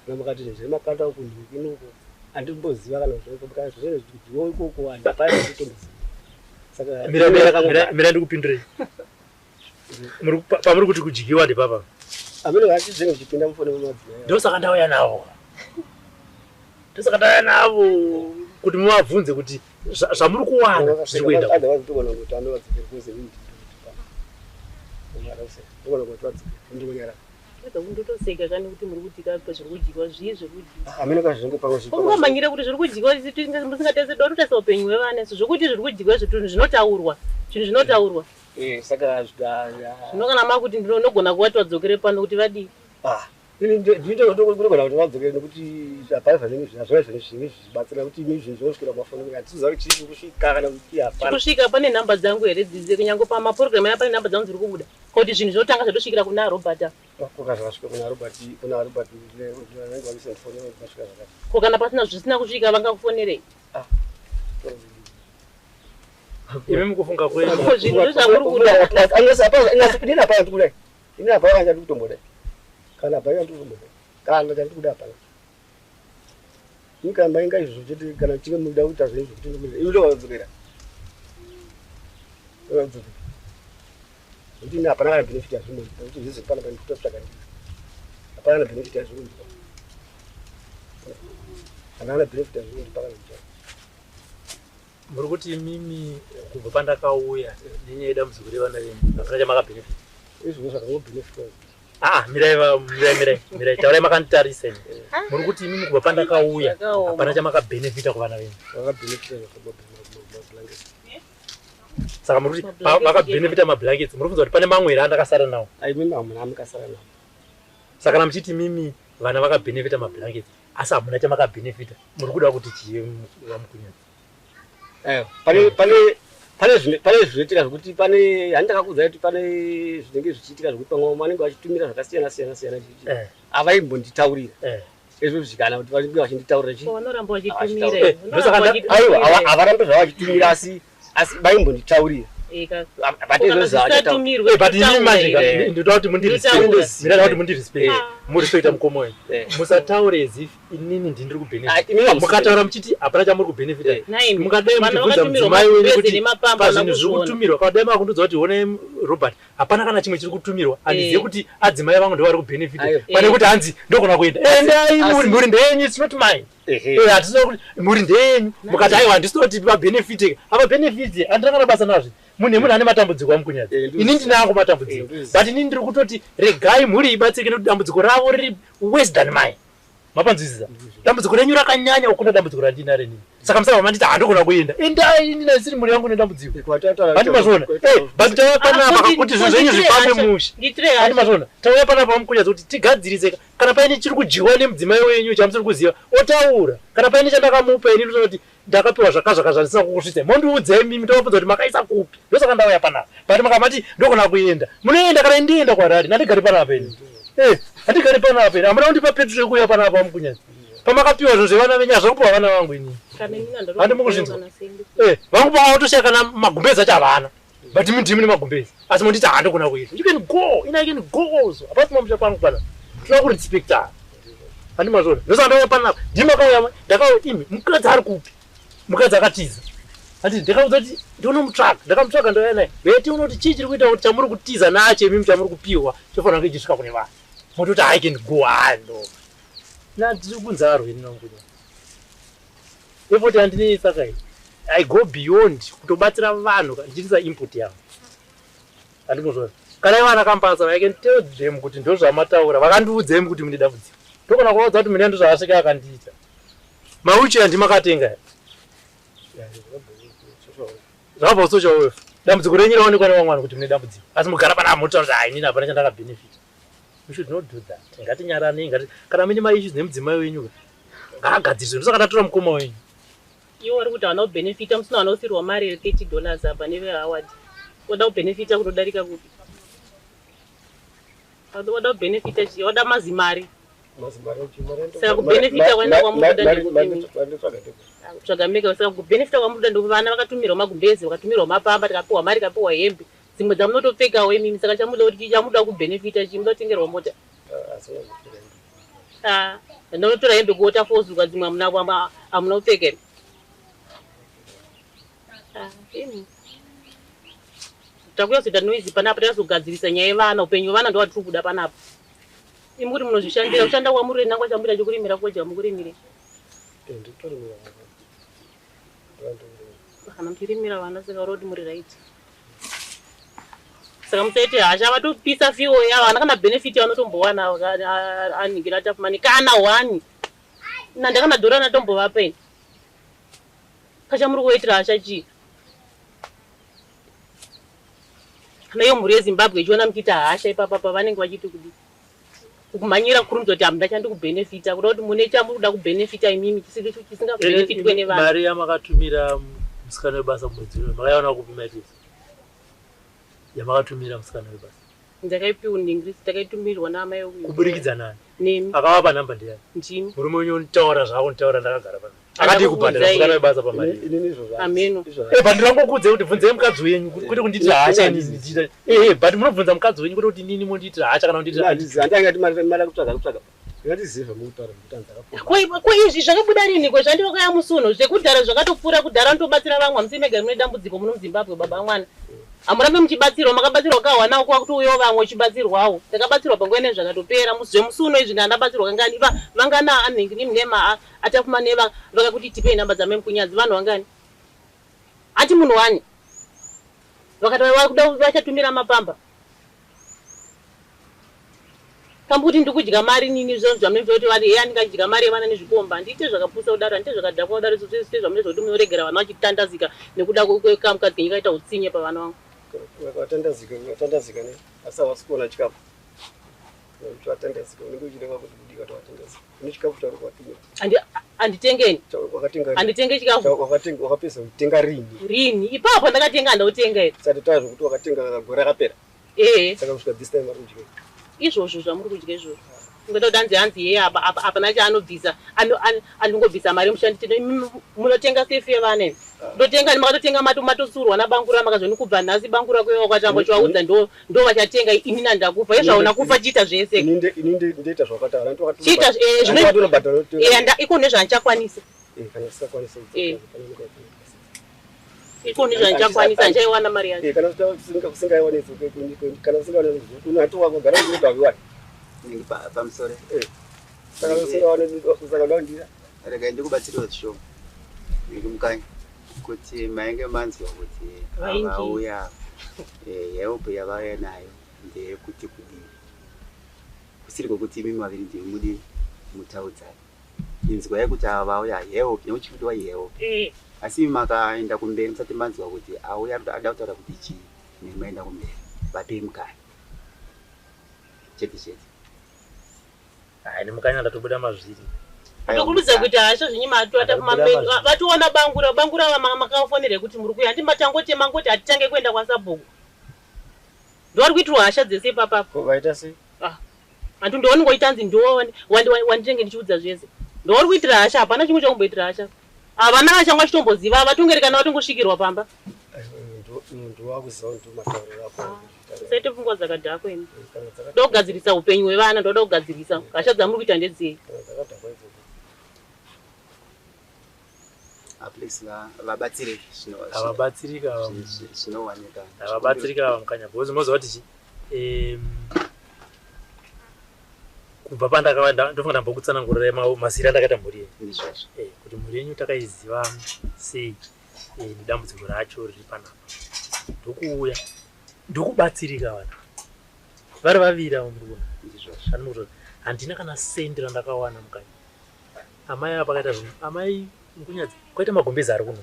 Kana mukati zvemakanda uku nhuku handimboziva kana zvinhu ikoko, handapana kutomboziva. Saka Mira, ndikupindurei. Pamuri kuti kudyiwa ndepapa? Amene vachizenge zvichipinda mufoni memadzimai. Ndosaka ndauya navo, ndosaka ndauya navo kuti muvabvunze kuti zvamuri kuwana zviri kuenda kupi. Otherwise ndogona kuti anovadzokera kuze, ndogona kuti vadzokere, ndingonyarara. Ndotoseka kani kuti muri kuti kape zviri kudyiwa, zvii zviri kudyiwa? Amene kazvinenge pamwe. Ungamanyire kuti zviri kudyiwa musingatese dototarisa upenyu hwevana isu. Zvokuti zviri kudyiwa, zvinhu zvinotaurwa, zvinhu zvinotaurwa. Saka Zvino kana makuti ndinogona kuvati vadzokere pano kuti vadii? Ndinogona kuti vadzokere nekuti hapana zvanenge zvazvona zvinenge zvichibatsira kuti imi zvinhu zvinosvikira kumafoni, hatisiziva kuti chiri kusvika kana kuti hapana. Kusvika pane nhamba dzangu here dzidzi? Kunyange pamapurogiramu aya pane nhamba dzangu dziri kubuda kuti zvinhu zvinotanga zvatosvikira kuna Robert. Koka zvakasvika kuna Robert, kuna Robert vanenge vakuisa foni, vasvika zvakati. Ko kana pasina, zvisina kusvika, vangakufonerei? Imi mukufunga kwenyu. Ko zvinhu ndozvamuri kuda. Inini hapana ndikudai, inini hapana kana chandikutombodai, kana hapana chandikutombodai, kana chandikuda hapana. Ini kana mainga izvo chete, kana chinge muda kuita zvinhu zvokuti imi ndovadzokera, ndovadzokera, nekuti ini hapana kana benefit yazvinondipa, nekuti zvese pana pandikutotsvaga ndika hapana kana benefit yazvinondipa, hapana kana benefit yazvinondipa kana kuchaa. Muri kuti imimi kubva pandakauya nenyaya yedambudziko revana venyu hapana chamakabhenefita? Izvozvo zvakangobhenefitwa. Ah, mirai, mirai, mirai, mirai, taurai makanditarisa imi. Muri kuti imimi kubva pandakauya Zvakaoma. hapana chamakabhenefita kuvana venyu? Vakabhenefita mablankets. Saka muri kuti Mablankets. vakabhenefita mablankets, muri kunzwa kuti pane mamwe here andakasara nawo? Aimimi hamuna amukasara navo. Saka kana muchiti mimi vana vakabhenefita mablankets asi hamuna chamakabhenefita, muri kuda kuti chii, vaMukunyadzi? Pane pane pane pane zvinoitika zvekuti pane handakakuudzai kuti pane zvinenge zvichiitika zvekuti pamwe vanenge vachitumira zvakasiyana siyana siyana chichi havaimbonditaurira izvo zvikana kuti vanenge vachinditaurira chi. Vanoramba vachitumira. Ndosaka Aiwa, havarambi zvavo vachitumira, asi vaimbonditaurira. But izvo zvavachataura. But inini manje ndinoda kuti mundirespect. Ndotaura. Ndinoda kuti mundirespect. Murespecta mukoma wenyu. Musataure as if inini ndindiri Ah, kubhenefita. inini hamusi. Mukataura muchiti hapana chamuri kubhenefita, Naimi, mungadai vana muchibvunza vakatumirwa mudzimai wenyu magumbeze kuti nemapamba pazvinhu zviri nakuzoona. kutumirwa. Kadai makundiudza kuti honai Robert, hapana kana chimwe chiri kutumirwa, handizive kuti adzimai vangu ndo vari kubhenefita, Aiwa. pane kuti hanzi ndogona kuenda, endai. Mhuri ndeyenyu, it's not mine. Hatisina kuti mhuri ndeyenyu. Mukati aiwa, handisina kuti vabhenefite, havabhenefite, handina kana basa nazvo. Munhu nemunhu ane matambudziko, aMukunyadzi. Ini ndinango matambudziko, Ndozviziva. but inini ndiri kutoti regai mhuri ibatsirike nekuti dambudziko ravo riri worse than mine. Mapanzwisisa? Dambudziko renyu rakanyanya kukunda dambudziko randinaro inini. Saka musabva manditi handogona kuenda, endai. Inini asiri mhuri yangu nedambudziko, handi mazviona? But tauya panapa kuti zvinhu zvenyu zvifambe mushe, handi mazviona? Tauya panapa, vaMukunyadzi, kuti tigadzirise. Kana paine chiri kudyiwa nemudzimai wenyu chamusiri kuziva, otaura. Kana paine chandakamupa ini, ndinoona kuti ndakapiwa zvakazvaka zvandisina kukusvitsai, mondiudzai mimi, tovabvunza kuti makaisa kupi. Ndosaka ndauya panapa. But makamati ndogona kuenda, munoenda. Kana ndienda kuHarare, ndandigari panapa ini. Handigari panapa ini. Hamuna kundipa petrol yekuuya panapa, vaMukunyadzi. Pamakapiwa zvinhu zvevana venyu, hazvina kupiwa vana vangu inini. Handi mukuzvinzwa? Vangu pavatoshaya kana magumbezi acho havana, but imi ndimi nemagumbezi, asi monditi handogona kuenda. You can go, ina I can go also. Hapasi mamusha pangu pana, tinoda kurespecta, handi mazviona? Ndosaka ndauya panapa. Ndimakauya, ndakauya imi. Mukadzi ari kupi? Mukadzi akatiza, handiti? Ndakaudza kuti ndinomutsvaga, ndakamutsvaga, ndauya naye. Vetiona kuti chii chiri kuita kuti chamuri kutiza nacho imimi, chamuri kupiwa chofanira kunge chichisvika kune vanhu, mototi I can go. Hando na tiri kunzarwo ini nangunya effort yandinoisa kai. I go beyond kutobatsira vanhu ndichiisa input yangu, handimuzvona? Kana ivana kambasa, I can tell them kuti ndozvamataura, vakandiudzai kuti mune dambudziko, togona kuvaudza kuti mune ndozvaasvika akandiita. Mawheelchair ndimakatenga, zvakabva social welfare. Dambudziko renyu raonekwa nevamwe kuti mune dambudziko, asi mugara panapa motaura kuti hai, inini hapana chandakabhenefita. We should not do that. Ngatinyaranei, ngati kana mune maissues nemudzimai wenyu ngaagadziriswe. Ndosaka tatora mukoma wenyu. Iwo vari kuti havana kubhenefita, musina vana kusirwa mari ye$30 apa neveHoward. Wada kubhenefita kutodarika kupi? Wada kubhenefita chii? Wada mazimari. Saka kubhenefita kwaenda kwamunoda ndekupi? Kutsvaga mega. Saka kubhenefita kwamunoda ndekupi? Vana vakatumirwa magumbezi, vakatumirwa mapamba, tikapiwa mari, tikapiwa hembe. Dzimwe dzamunotopfekawo imimi. Saka chamuda kuti chamuda kubhenefita chii? Muda kutengerwa mota? Ah, ndinotora hembe kuWaterfalls, dzimwe hamuna kupfeka imi. Ah, imi. Takuya kuzoita noise panapa, takazogadzirisa nyaya yevana, upenyu hwevana ndo watiri kuda panapa. Imi kuti munozvishandira, kushanda kwamuri nangwa chamuita chokurimira koja mukurimire. Kana muchirimira vana saka uri kuti muri right. Saka musaite hasha, vatopisa fiwo yavo, havana kana benefit yavanotombowana aningira Tapfumani kana one. Nandakana dhora natombovapa ini. Kachamuri kuitira hasha chii? Kana iyo mhuri yeZimbabwe ichiona muchiita hasha ipapapa, vanenge vachiti kudii? Kumhanyira kukurumidza kuti hamuna chandikubhenefita, kuda kuti mune chamuri kuda kubhenefita imimi chisingabhenefitwe nevanhu. Mari yamakatumira musikana webasa kumwedzi uno makaiwana kupi, maitisi? Yamakatumira musikana webasa. Ndakaipiwa neNgirisi, takaitumirwa naamai. Kuburikidza nani? Nemi. Akavapa namba ndiyani? Ndimi. Murume wenyu unitaura zvako, nditaura ndakagara pano. Akadii kubhadhara musikana webasa pamari? Ameno. But ndinongokudze kuti bvunzei mukadzi wenyu, kwete kundiitira hasha inini ndichiita. But munobvunza mukadzi wenyu, kwete kuti inini mondiitira hasha kana kundiitira. Handangati mari kutsvaga kutsvaga, ngatizive mukutaura kuti anzaka. Ko izvi zvakabuda rini? Ko zvandivakaya musi uno? Zvekudhara zvakatopfuura kudhara. Anotobatsira vamwe, hamusi mega mune dambudziko muno muZimbabwe. Baba mwana, hamurambe muchibatsirwa, makabatsirwa kahwanawo, kwakutouyawo vamwe uchibatsirwawo. Ndakabatsirwa panguva ine zvakatopera. Zvemusi uno izvi ndandabatsirwa kangani? Vangana anhingi nema aTapfumani vakakuti tipei namba dzamai Mukunyadzi? Vanhu vangani? Ati munhu wani vakati vakuda vachatumira mapamba kambuti ndikudya mari nini? Zvamunoita kuti vari heya, ndingadya mari yevana nezvikomba? Handiite zvakapusa kudaro, handiite zvakadhakwa kudaro. Zvese zvamunoita kuti munoregera vana vachitandazika nekuda kwekamukadzi kenyu kaita utsinye pavana vangu. Watandazika, watandazika ne, asi havasi kuona chikafu. Kuti watandazika, unenge uchireva kuti kudii? Kuti watandazika, une chikafu chauri kuvatumira? Handitengeni. Wakatenga? Handitenge chikafu. Wakatenga, wakapedza kutenga rini? Rini ipapo ndakatenga? Handautenga here? Sati taura zvokuti wakatenga gore rakapera. Ehe. Saka kusvika this time vari kudya? Izvozvo zvamuri kudya izvozvo, ungaita kuti hanzi hanzi yeye apa apa hapana chaanobvisa, anongobvisa mari yemushandi. Munotenga sefu yevana imi, ndotenga makatotenga, matotsurwa nabangura, makazoni kubva nhasi bangura kuiwa kwatamba chivaudza ndo vachatenga. Ini nandakufa yezvauna kufa, chiita zvese. Ini ndoita zvawakataura. Chiita iko nezvandichakwanisa. Kana usingakwanisi. Iko nezvandichakwanisa, handichaiwana mari yacho. Kana usingaiwani, kana usingaiwani, unatowagara kuti hauiwani. Pamusoro. Saka usingawane, saka ndira Regai ndikubatsirewo zvishoma mukanya, kuti mainge manzwa kuti Vaingi. vauya, help yavauya nayo ndeyekuti kudii, kusiri kwekuti imi maviri ndimi mudi mutaudzani. Inzwai kuti ava vauya help nekuti chikudiwa help, asi imi makaenda kumberi musati manzwa kuti auya ada kutaura kuti chii. Nemaenda kumberi, vapei mukana chete chete. Hai, nemukanya ndatobuda mazviri. Tokurudza kuti hasha zvenyima. Vationa bangura bangura, makafonera kuti muri kuya, handi matangoti mangoti hatitange kuenda kwasabhuku, ndovari kuitirwa hasha dzese ipapapo. Vaita sei? Hanti ndowanongoita hanzi ndo wandinenge ndichiudza zvese, ndovari kuitira hasha. Hapana chimwe chakumboitira hasha, havana vachanga vachitomboziva, vatongeri kana vatongosvikirwa pamba. Ndowakuziva ndo matauriro ako. Usaite pfungwa dzakadhakwa imi. Ndoda kugadzirisa upenyu hwevana, ndoda kugadzirisa. Hasha dzamuri kuita ndedzei? Kana dzakadhakwa idzodzo. Please vabatsire Havabatsirika ava. zvinowanika. Havabatsirika ava, mukanya, because unoziva kuti chi kubva pandakava ndofunga ndambokutsanangurirai masiri andakaita mhuri yenyu. Ndizvozvo. Kuti mhuri yenyu takaiziva sei, nedambudziko racho riri panapa, ndokuuya ndokubatsirika. Vanhu vari vaviri avo muri kuona. Ndizvozvo. Andimukutoti handina kana sendi randakawana, mukanya. Amai ava pakaita zvinhu, amai Mukunyadzi, kwaita magumbezi ari kuno,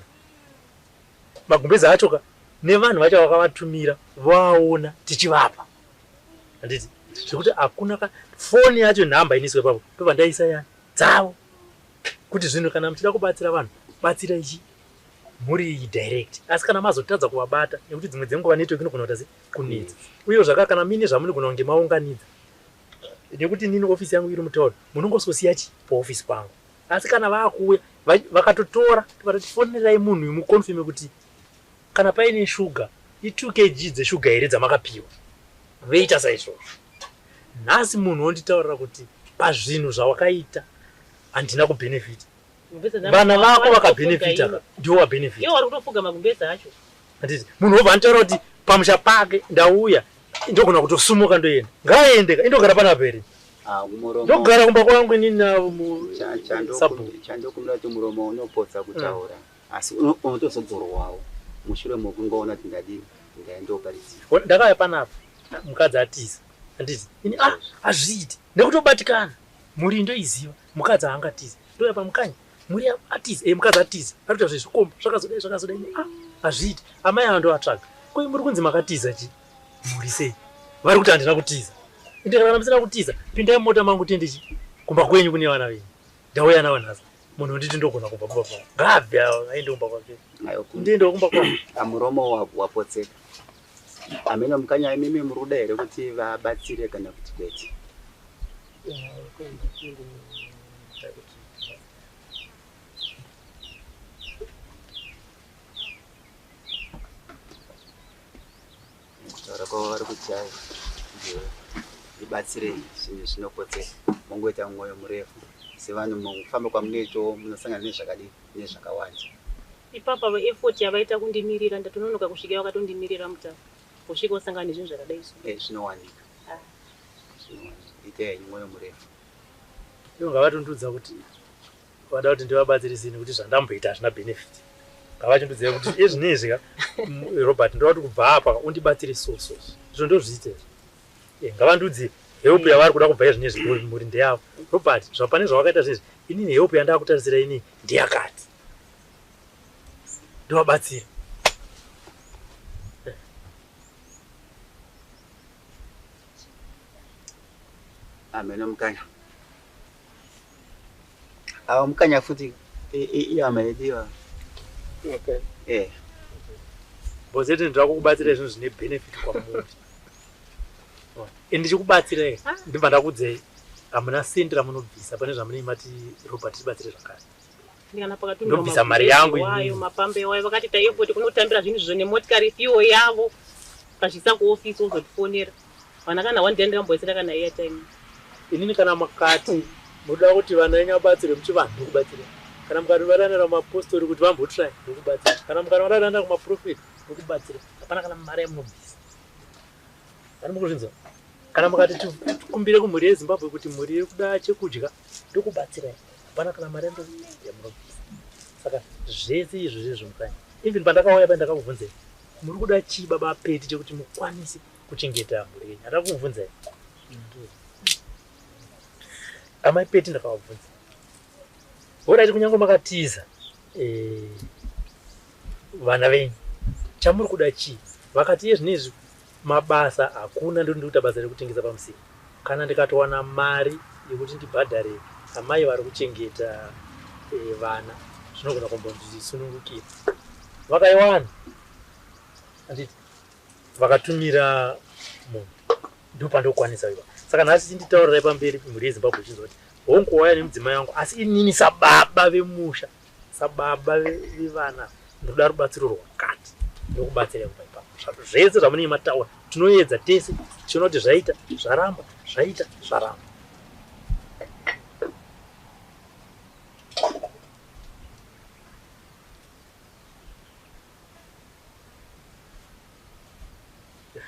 magumbezi acho ka. Nevanhu vacho vakavatumira vaona tichivapa. Handiti zvekuti hakuna foni yacho nhamba iniswe ipapo ndobva ndaisa yani dzavo. Kuti zvinhu kana muchida kubatsira vanhu batsira ichi mhuri iyi direct. Asi kana mazotadza kuvabata nekuti dzimwe dzenguva network inogona kuita sekunetsa. Uye zvakare kana mine zvamunogona kunge maunganidza nekuti nini ofisi yangu iri mutauni munongososiya chi paofisi pangu. Asi kana vakuuya vakatotora vatoti fonerai munhu uyu muconfirme kuti kana paine shuga i2 kg dzeshuga here dzamakapiwa. Veita saizvozvo. Nhasi munhu wonditaurira kuti pazvinhu zvawakaita handina kubenefita. Vana vako vakabhenefita ndiwo wabhenefita. Iwo vari kutofuga magumbeze acho. Handiti munhu wobva anditaura kuti pamusha pake ndauya ndogona kutosumuka ndoenda. Ngaaende indogara panapa here? Ndogara kumba kwangu inini sabhuku. Chandokumbira kuti muromo unopotsa kutaura asi unotozodzorwawo mushure mokungoona kuti ndadini ndaendoparidzira. Ndakauya panapa mukadzi atiza. Handiti ini hazviiti nekutobatikana mhuri ndoiziva mukadzi haangatizi. Ndouya pamukanya mhuri atiza mukadzi atiza ari kuita zvezvikomba zvakazodai zvakazodai hazviiti. Amai ava ndovatsvaga. Ko muri kunzi makatiza chi mhuri sei? Vari kuti handina kutiza. Ende kana musina kutiza pindai mumota mangu tiende chi kumba kwenyu kune vana venyu. Ndauya navo nhasi. Munhu nditi ndogona kubva kumba kwangu. Ngaabve aende kumba kwake. Ndiende kumba kwangu. Muromo wapotseka. Ameno mukanya imimi muri kuda here kuti vabatsire kana kuti kwete? Kutaura kwavo vari kuti hai ndibatsirei zvinhu zvinokotseka mongoita mwoyo murefu sevanhu mukufamba kwamunoitawo munosangana nezvakadii nezvakawanda. Ipapa effort yavaita kundimirira ndatononoka kusvika vakatondimirira mutaro kusvika usangana nezvinhu zvakadai so. Zvinowanika. Zvinowanika. Itai henyu mwoyo murefu. Ivo ngavatondiudza kuti vada kuti ndivabatsirise nekuti zvandamboita hazvina benefit. Ngavachindiudzira kuti ezvinezvi ka Robert ndoda kuti kubva apa undibatsire so so. Izvo ndozviite. Ngavandiudze help yavari kuda kubva ezvinezvi mhuri ndeyavo. Robert zvapane zvawakaita zvinezvi inini help yandakutarisira inini ndeyakati. Ndovabatsira. Ameno mukanya. Awa mukanya futi iyama yedu iwa. Okay. Bozete ndinoda kukubatsira zvinhu zvine benefit kwamuri. Ndichikubatsirai ndibva ndakudzei hamuna sendi ramunobvisa pane zvamunenge mati Robert tibatsire zvakare. Ndobvisa mari yangu inini. Mapambe wayo vakati ta airport kunotambira zvinhu izvo nemotikari fiwo yavo ukazviisa kuofisi wozotifonera. Vana kana one day ndikamboisira kana airtime. Inini kana makati munoda kuti vana venyu vabatsirwe muchivanhu ndokubatsira. Kana mukati vadanira kumapostori kuti vambotry ndokubatsira. Kana mukati vadanira kumaprofeti ndokubatsira. Hapana kana mari yamunobvisa. Ani mukuzvinzwa? Kana mukati tikumbire kumhuri yeZimbabwe kuti mhuri iri kuda chekudya ndokubatsirai. Hapana kana mari yamunobvisa. Saka zvese izvo zvezvo mukanya. Even pandakauya pa ndakakubvunzai muri kuda chii baba Peti chekuti mukwanise kuchengeta mhuri yenyu. Handina kukubvunzai. Amai Peti ndakavabvunza. Horaiti kunyange makatiza vana venyu chamuri kuda chii? Vakati iye zvinezvi mabasa hakuna, ndiri kuita basa rekutengesa pamusika. Kana ndikatowana mari yekuti ndibhadhare amai vari kuchengeta vana zvinogona kumbondisunungukira. Vakaiwana handiti vakatumira munhu ndopandokwanisa iva. Saka nhasi chinditaurirai pamberi mhuri yeZimbabwe ichinzwa kuti hongu wauya nemudzimai wangu asi inini sababa vemusha sababa vevana ndoda rubatsiro rwakati ndokubatsirai kubva ipapo. Zvese zvamunenge mataura tinoedza tese tichiona kuti zvaita zvaramba zvaita zvaramba.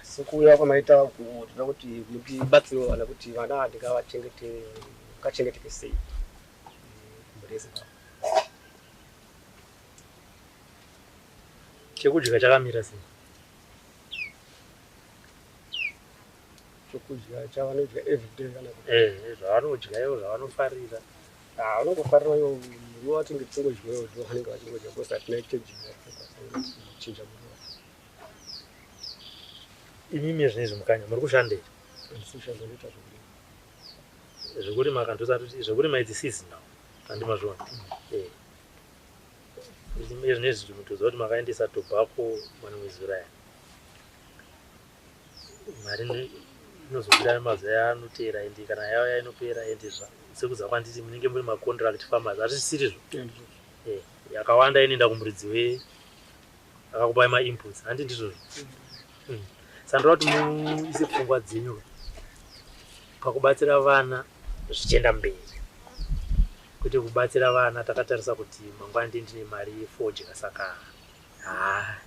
Sekuuya kwamaita tinoda kuti mutibatsirewo vana kuti vana ndingavachengete ngachengeteke sei mhuri yeZimbabwe. Chekudya chakamira sei? Chokudya chavanodya everyday kana kuti zvavanodya ivo zvavanofarira. Vanongofarira ivo muriwo watinge tichingodyawo ndo vanenge vachingodya because hatina chedya kuchinja muriwo. Imimi zvinezvi Mukanya muri kushanda here? Zvekurima kandosati zvekurima idzi seasonal, handi mazviona? Zvinezvi mutoziva kuti makaendesa tobacco mwana wezuraya, mari inozobuda mazuva anoteera, ende kana yauya inopera. Ende sekuza kwanditi munenge muri macontract farmers, hazvisirizvo? Yakawanda inoenda kumuridzi we akakupai mainputs, handi ndizvozvo? Saka ndoda kuti muise pfungwa dzenyu pakubatsira vana zvichienda mberi, kwete kubatsira vana takatarisa kuti mangwana ndine mari yefodya. Saka haa,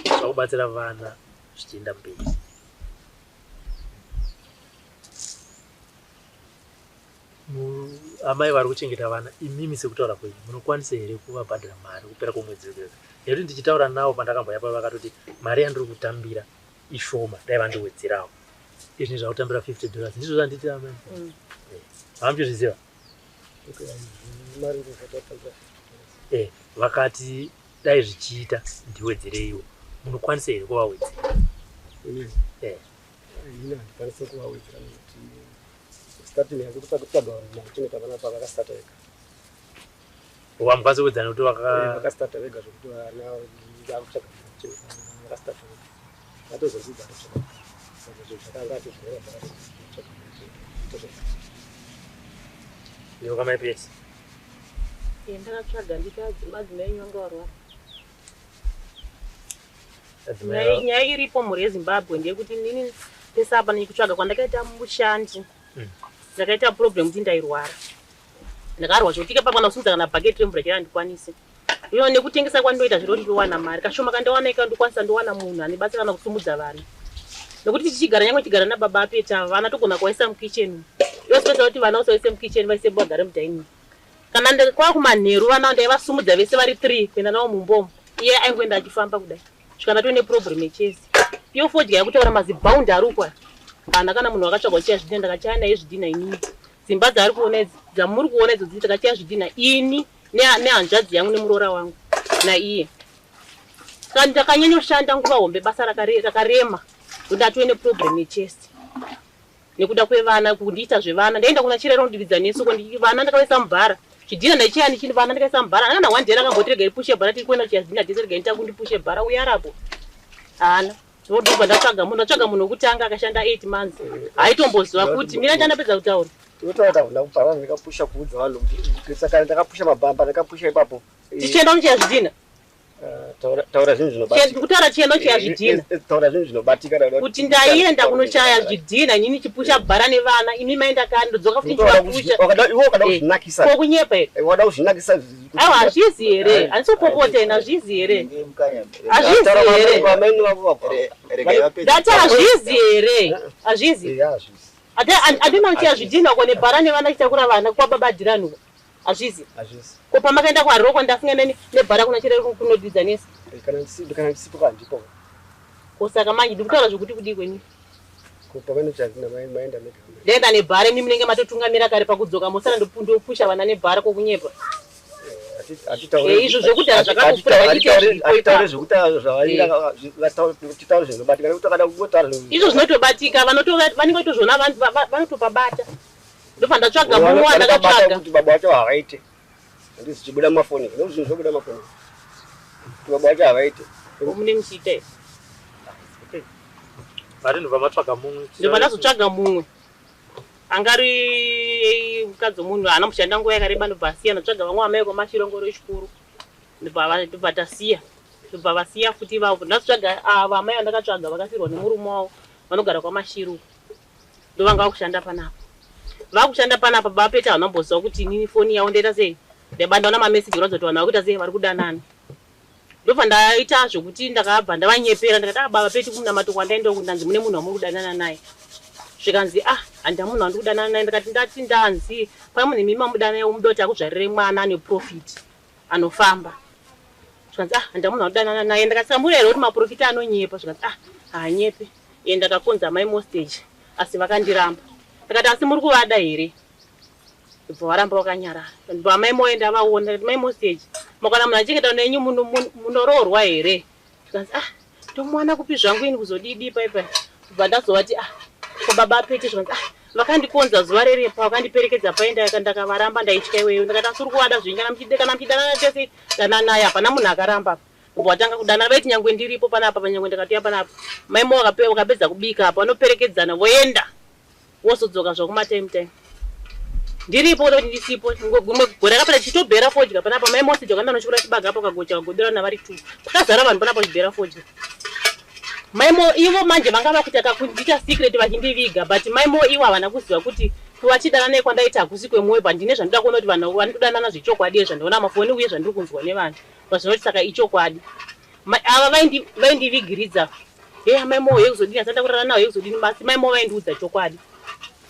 zvakubatsira vana zvichienda mberi. Amai vari kuchengeta vana, imimi sekutaura kwenyu munokwanisa here kuvabhadhara mari kupera kwomwedzi wega wega? Nekuti ndichitaura navo pandakambouya pavo, vakatoti mari yandiri kutambira ishoma, dai vandiwedzerawo. Izvi zvakutambira $50, ndizvo zvanditi amai? Hamuchizviziva? Vakati dai zvichiita ndiwedzereiwo. Munokwanisa here kuvawedzera? Ini handikwanisi kuvawedzera nekuti starting yako kutsvaga vanhu kuchengeta vana pa vakastarta vega. Wamukwanisa kuwedzera nekuti Vakastarta vega, zvokuti vana vakutsvaga vanhu kuchengeta vana, vakastarta vega, vatozodzidza kutsvaga. Saka zvinhu zvakanga atozviona zvakatsvaga. Nyoka maipeti. Ndakatsvaga nditi madzimai enyu anga varwara. Nyaya iripo, mhuri yeZimbabwe, ndeyekuti inini pese apa nekutsvaga kwandakaita mushandi, ndakaita problem kuti ndairwara. Ndakarwa zvokuti ikapa kana kusimudza kana bhaketi remvura chaiyo handikwanisi. Iyo nekutengesa kwandinoita zviro ndinowana mari kashoma kandawana ika, ndokwanisa ndowana munhu ane kana kusumudza vana, nekuti tichigara, nyange tichigara nababa apeta, vana togona kuvaisa mukicheni. Ivo kuti vana usaise mukicheni, vaise vagare mudining. Kana kwakumanheru, vana ndaivasumudza vese vari three kuenda navo mumbomo, iye aingoenda achifamba kudai, svika ndatove neproblem yechest. Iyo fodya yakutaura mazibhaundi ari uko haana kana munhu akatsvagwa kuchaya zvidhina. Ndakachaya naye zvidhina inini. Dzimba dzaari kuona idzi, dzamuri kuona idzo, dzii takachaya zvidhina ini nehanzvadzi yangu nemuroora wangu naiye. Saka ndakanyanyoshanda nguva hombe, basa rakarema, ndatove neproblem yechest nekuda kwevana, kundiita zvevana. Ndaenda kuna chirero ndiridza nesoko, vana ndakavaisa mubhara, chidhina ndaichaya ndichini, vana ndakaisa mubhara. Ana one day akamboti regai pushe bhara, tiri kuenda kuchaya zvidhina tese, regai ndita bhara uya arapo haana. Ndobva ndatsvaga munhu, ndatsvaga munhu wekutanga akashanda 8 months, haitomboziva kuti mira ndandapedza kutaura. Unotaura kuti ndakubva ndakapusha kuudza vanhu kuti saka ndakapusha mabhamba, ndakapusha ipapo. Tichienda kunochaya zvidhina. Taura zvinhu zvinobatika. Kutaura chienda kuchaya zvidhina. Taura zvinhu zvinobatika. Kuti ndaienda kunochaya zvidhina inini, chipusha bhara nevana, imi maenda kani, ndodzoka futi ndichivapusha. Iwe wakada kuzvinakisa. Kokunyepa here? Wada kuzvinakisa. Aiwa, hazvizi here? Handisi kupopota ina, hazvizi here? Hazvizi here? Ndati hazvizi here? Hazvizi. Handina kuchaya zvidhina ko nebhara nevana, chitakura vana kwababa Dhiranuko, hazvizi? Ko pamakaenda kuHaroko ndasingana nebhara kuna chirero kunodidza nesi? Kana ndisipo kandipo. Ko saka manje ndikutaura zvokuti kudii kweni? Maenda mega. Ndaenda nebhara, imi munenge matotungamira kare, pakudzoka mosara ndopusha vana nebhara, kokunyepa? Izvo zvekudhara zvakakupfuura. Hatitaure zvekutitaure zvinobatika, nekuti akada kungotaura. Izvo zvinotobatika, vanenge vatozviona, vanotopabata. Ndobva ndatsvaga mumwe wandakatsvaga. Kuti baba vacho havaite, handisi chibuda mumafoni, nekuti zvinhu zvobuda mumafoni, kuti baba vacho havaite. Mune muchiita here? Mari ndobva matsvaga mumwe. Ndobva ndazotsvaga mumwe angari mukadzi wemunhu, haana kushanda nguva yakareba, ndobva asiya. Ndatsvaga vamwe amai kwamashirongoro echikuru, ndobva tasiya, ndobva vasiya futi ivavo. Ndazotsvaga ava amai vandakatsvaga, vakafirwa nemurume wavo, vanogara kwaMashiru, ndovanga vakushanda panapa. Vakushanda panapa, bapeta havana kumboziva kuti inini foni yavo ndoita sei. Ndaiba ndaona mameseji kuratidza kuti vanhu vakuita sei, vari kudanana. Ndobva ndaita zvokuti ndakabva ndavanyepera, ndikati, "Ah, baba Peti, kumunamato kwandaenda uku ndanzi mune munhu wamuri kudanana naye." Zvikanzi, "Ah, handina munhu wandiri kudanana naye." Ndikati, "Ndati ndanzi pane munhu imi mamudanana naye, umuda kuti akuzvarire mwana ane profit anofamba." Zvikanzi, "Ah, handina munhu wandidanana naye." Ndikati, "Samuri here kuti maprofita anonyepa?" Zvikanzi, "Ah, haanyepe." Iye ndakakonza mai mostage, asi vakandiramba. Ndikati, "Asi muri kuvada here?" Bva varamba vakanyarara. Ndobva mai moenda vaona. Ndikati, "Mai mostage, makana munhu achengeta nenyu munoroorwa here?" Zvikanzi, "Ah, Tomuwana kupi zvangu ini kuzodidi paipai. Kubva ndazovati ah ko baba Pete zvikanzi ah vakandikonza zuva rerepa vakandiperekedza paenda ndakavaramba ndaitya iweyo. Ndakati asi uri kuvada zvenyu kana muchide kana muchidanana tese dananai hapana munhu akaramba apa. Kubva watanga kudanana vaiti nyangwe ndiripo panapa panyangwe ndakatouya panapa. Mai Mo vakapedza kubika apa vanoperekedzana voenda. Wozodzoka zvako matime time. Ndiripo kuda kuti ndisipo. Gumwe gore rakapera tichitobhera fodya panapa mai Mose vakaenda nochikura chibaga apo kagocha kagoberana vari two. Pakazara vanhu panapa vachibhera fodya. Mai Mo ivo manje vanga vakuita kakundiita secret vachindiviga but mai Mo ivo havana kuziva kuti kuvachidanana kwandaita hakusi kwemwoyo but ndine zvandoda kuona kuti vanhu vanodanana zvechokwadi zvandiona mafoni uye zvandiri kunzwa nevanhu. Vazvinoti saka ichokwadi. Ava vaindivigiridza. Hey amai Mo yekuzodini asanda kurara nawo yekuzodini basi mai Mo vaindiudza chokwadi.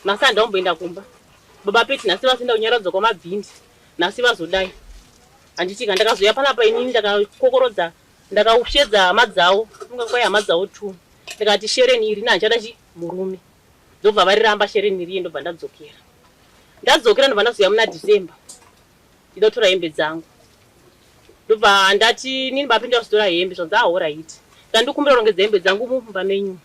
Nhasi handaumboenda kumba. Baba Peti nhasi vasinda kunyaradzwa kwamabvindi. Nhasi vazodai. Handitika ndakazouya panapa inini ndakakokorodza ndakaushedza hama dzavo. Funga kwai hama dzavo two. Ndikati shereni iri handichada chi murume. Ndobva variramba shereni riye ndobva ndadzokera. Ndadzokera ndobva ndazouya muna December. Ndida kutora hembe dzangu. Ndobva ndati nini bapinda kuzotora hembe zvanzi ahoraiti. Ndandikumbira kurongedza hembe dzangu mumba menyu.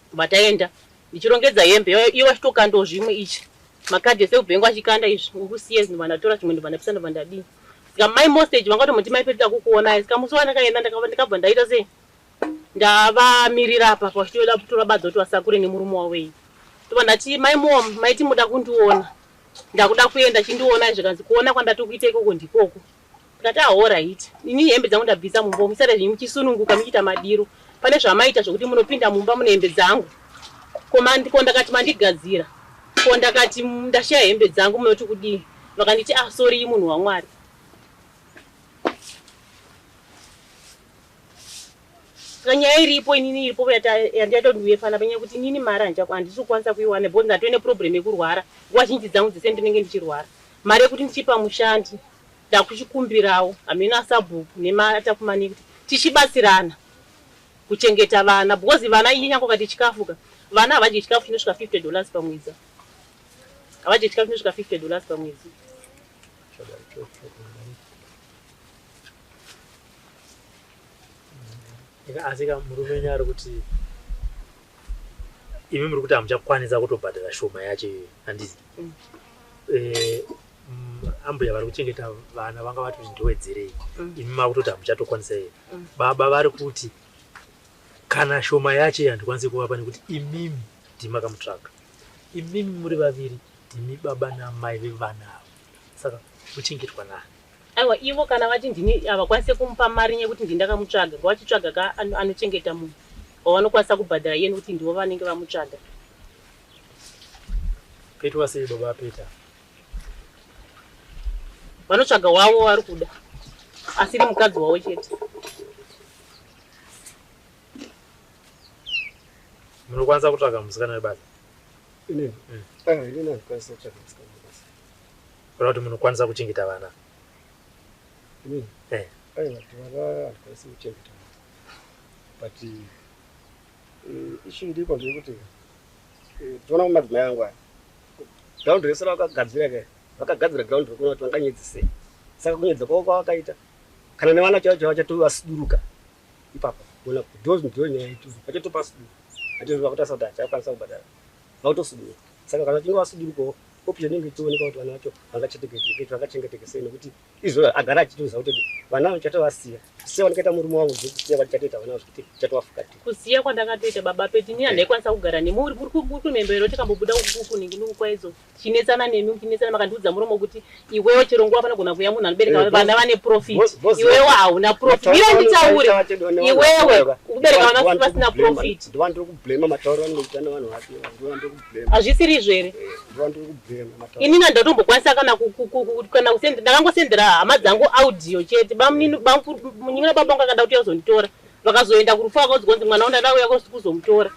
Ndobva taenda ndichirongedza hembe ivo vachitokandawo zvimwe ichi. Makadhi ese kubhengu achikanda izvi ukusiye ndobva ndatora zvimwe ndobva ndapisa ndobva ndadii. Saka mai Mostage vanga vatomboti mai Pete takukuonai. Saka musi wandakaenda ndakabva ndaita sei? Ndavamirira apa vachitoda kutora badza kuti vasakure nemurume wavo iyi. Ndobva ndati mai Mo maiti muda kundiona. Ndakuda kuenda chindiona zvikanzi kuona kwandatokuita ikoko ndikoko. Ndikati ahoraiti. Ini hembe dzangu ndabvisa mumba musare zvenyu muchisununguka muchiita madiro. Pane zvamaita zvokuti munopinda mumba mune hembe dzangu. Ko ndakati mandigadzira. Ko ndakati ndashaya hembe dzangu munoti kudii? Vakanditi ah sorry munhu waMwari. Saka nyaya iripo inini iripo yandiyaita kuti ndiuye panapa nyaya yekuti inini mari handisi kukwanisa kuiwana because ndatove neproblem yekurwara. Nguva zhinji dzangu dzese ndinenge ndichirwara. Mari yekuti ndichipa mushandi ndakuchikumbirawo hameno asabhuku nematakumani kuti tichibatsirana kuchengeta vana because vana ini nyange ukati chikafu ka vana havadyi chikafu chinosvika $50 pamwedzi. Havadyi chikafu chinosvika $50 pamwedzi. Asi ka murume wenyu ari kuti imi muri kuti hamuchakwanisa kutobhadhara shoma yacho iyoyo handiti? Ambuya vari kuchengeta vana vanga vatoti ndiwedzerei. Imi makutoti hamuchatokwanisa here? Baba vari kuti kana shoma yacho handikwanisi kuvapa nekuti imimi ndimi makamutsvaga. Imimi muri vaviri ndimi baba namai vevana ava. Saka kuchengetwa nani? Aiwa ivo kana vati ndini havakwanise kumupa mari yekuti ndini ndakamutsvaga ngavachitsvaga ka anochengeta munhu wavanokwanisa kubhadhara iye nekuti ndivo vanenge vamutsvaga. Petwa sei baba Peter? Vanotsvaga wavo vari kuda asiri mukadzi wavo chete. Munokwanisa kutsvaga musikana webasa? Inini? Inini handikwanisi kutsvaga musikana webasa. Kana kuti munokwanisa kuchengeta vana? Inini? Aiwa, vana handikwanisi kuchengeta vana. But issue iripo ndeyekuti toona madzimai angu aya. Ground rese ravakagadzira kai, vakagadzira ground rekuona kuti vanganyedzisei. Saka kunyedza kwavo kwavakaita kana nevana chaivo chaivo vachatovasuduruka ipapo. Kuona kuti ndo nyaya yetu. Vachatopasuduruka. Hatizvi vakutarisa kuti hachakwanisa kubhadhara. Vakutosuduruka. Saka kana vachinge vasudurukawo option inenge ichioneka kuti vana vacho vangachengeteke sei nekuti izvo agara achitoziva kuti vana vachatovasiya. Kusiya kwandakaita murume wangu ndikusiya kwandichatota vana zvekuti ndichatovafukatira. Kusiya kwandakatoita baba Peti ini handaikwanisa kugara nemi uri kumhemberero tikambobuda kuningi nokukwaizvo tichinetsana nemi muchinetsana makandiudza muromo kuti iwewe chero nguva panogona kuuya munhu anobereka vana vane profit iwewe hauna profit. Mira nditaure iwewe kubereka vana vasina profit. Ndovandiri kublema matauriro anoita nevanhu vake. Ndovandiri kublema. Hazvisiri izvo here? Ndovandiri kublema matauriro. Inini handatombokwanisa kana kana ndakangosendera hama dzangu audio chete. Munin'ina baba vangu akada kuti azonditora. Vakazoenda kurufu vakaudzwa kunzi mwana wangu ndauya kuzomutora.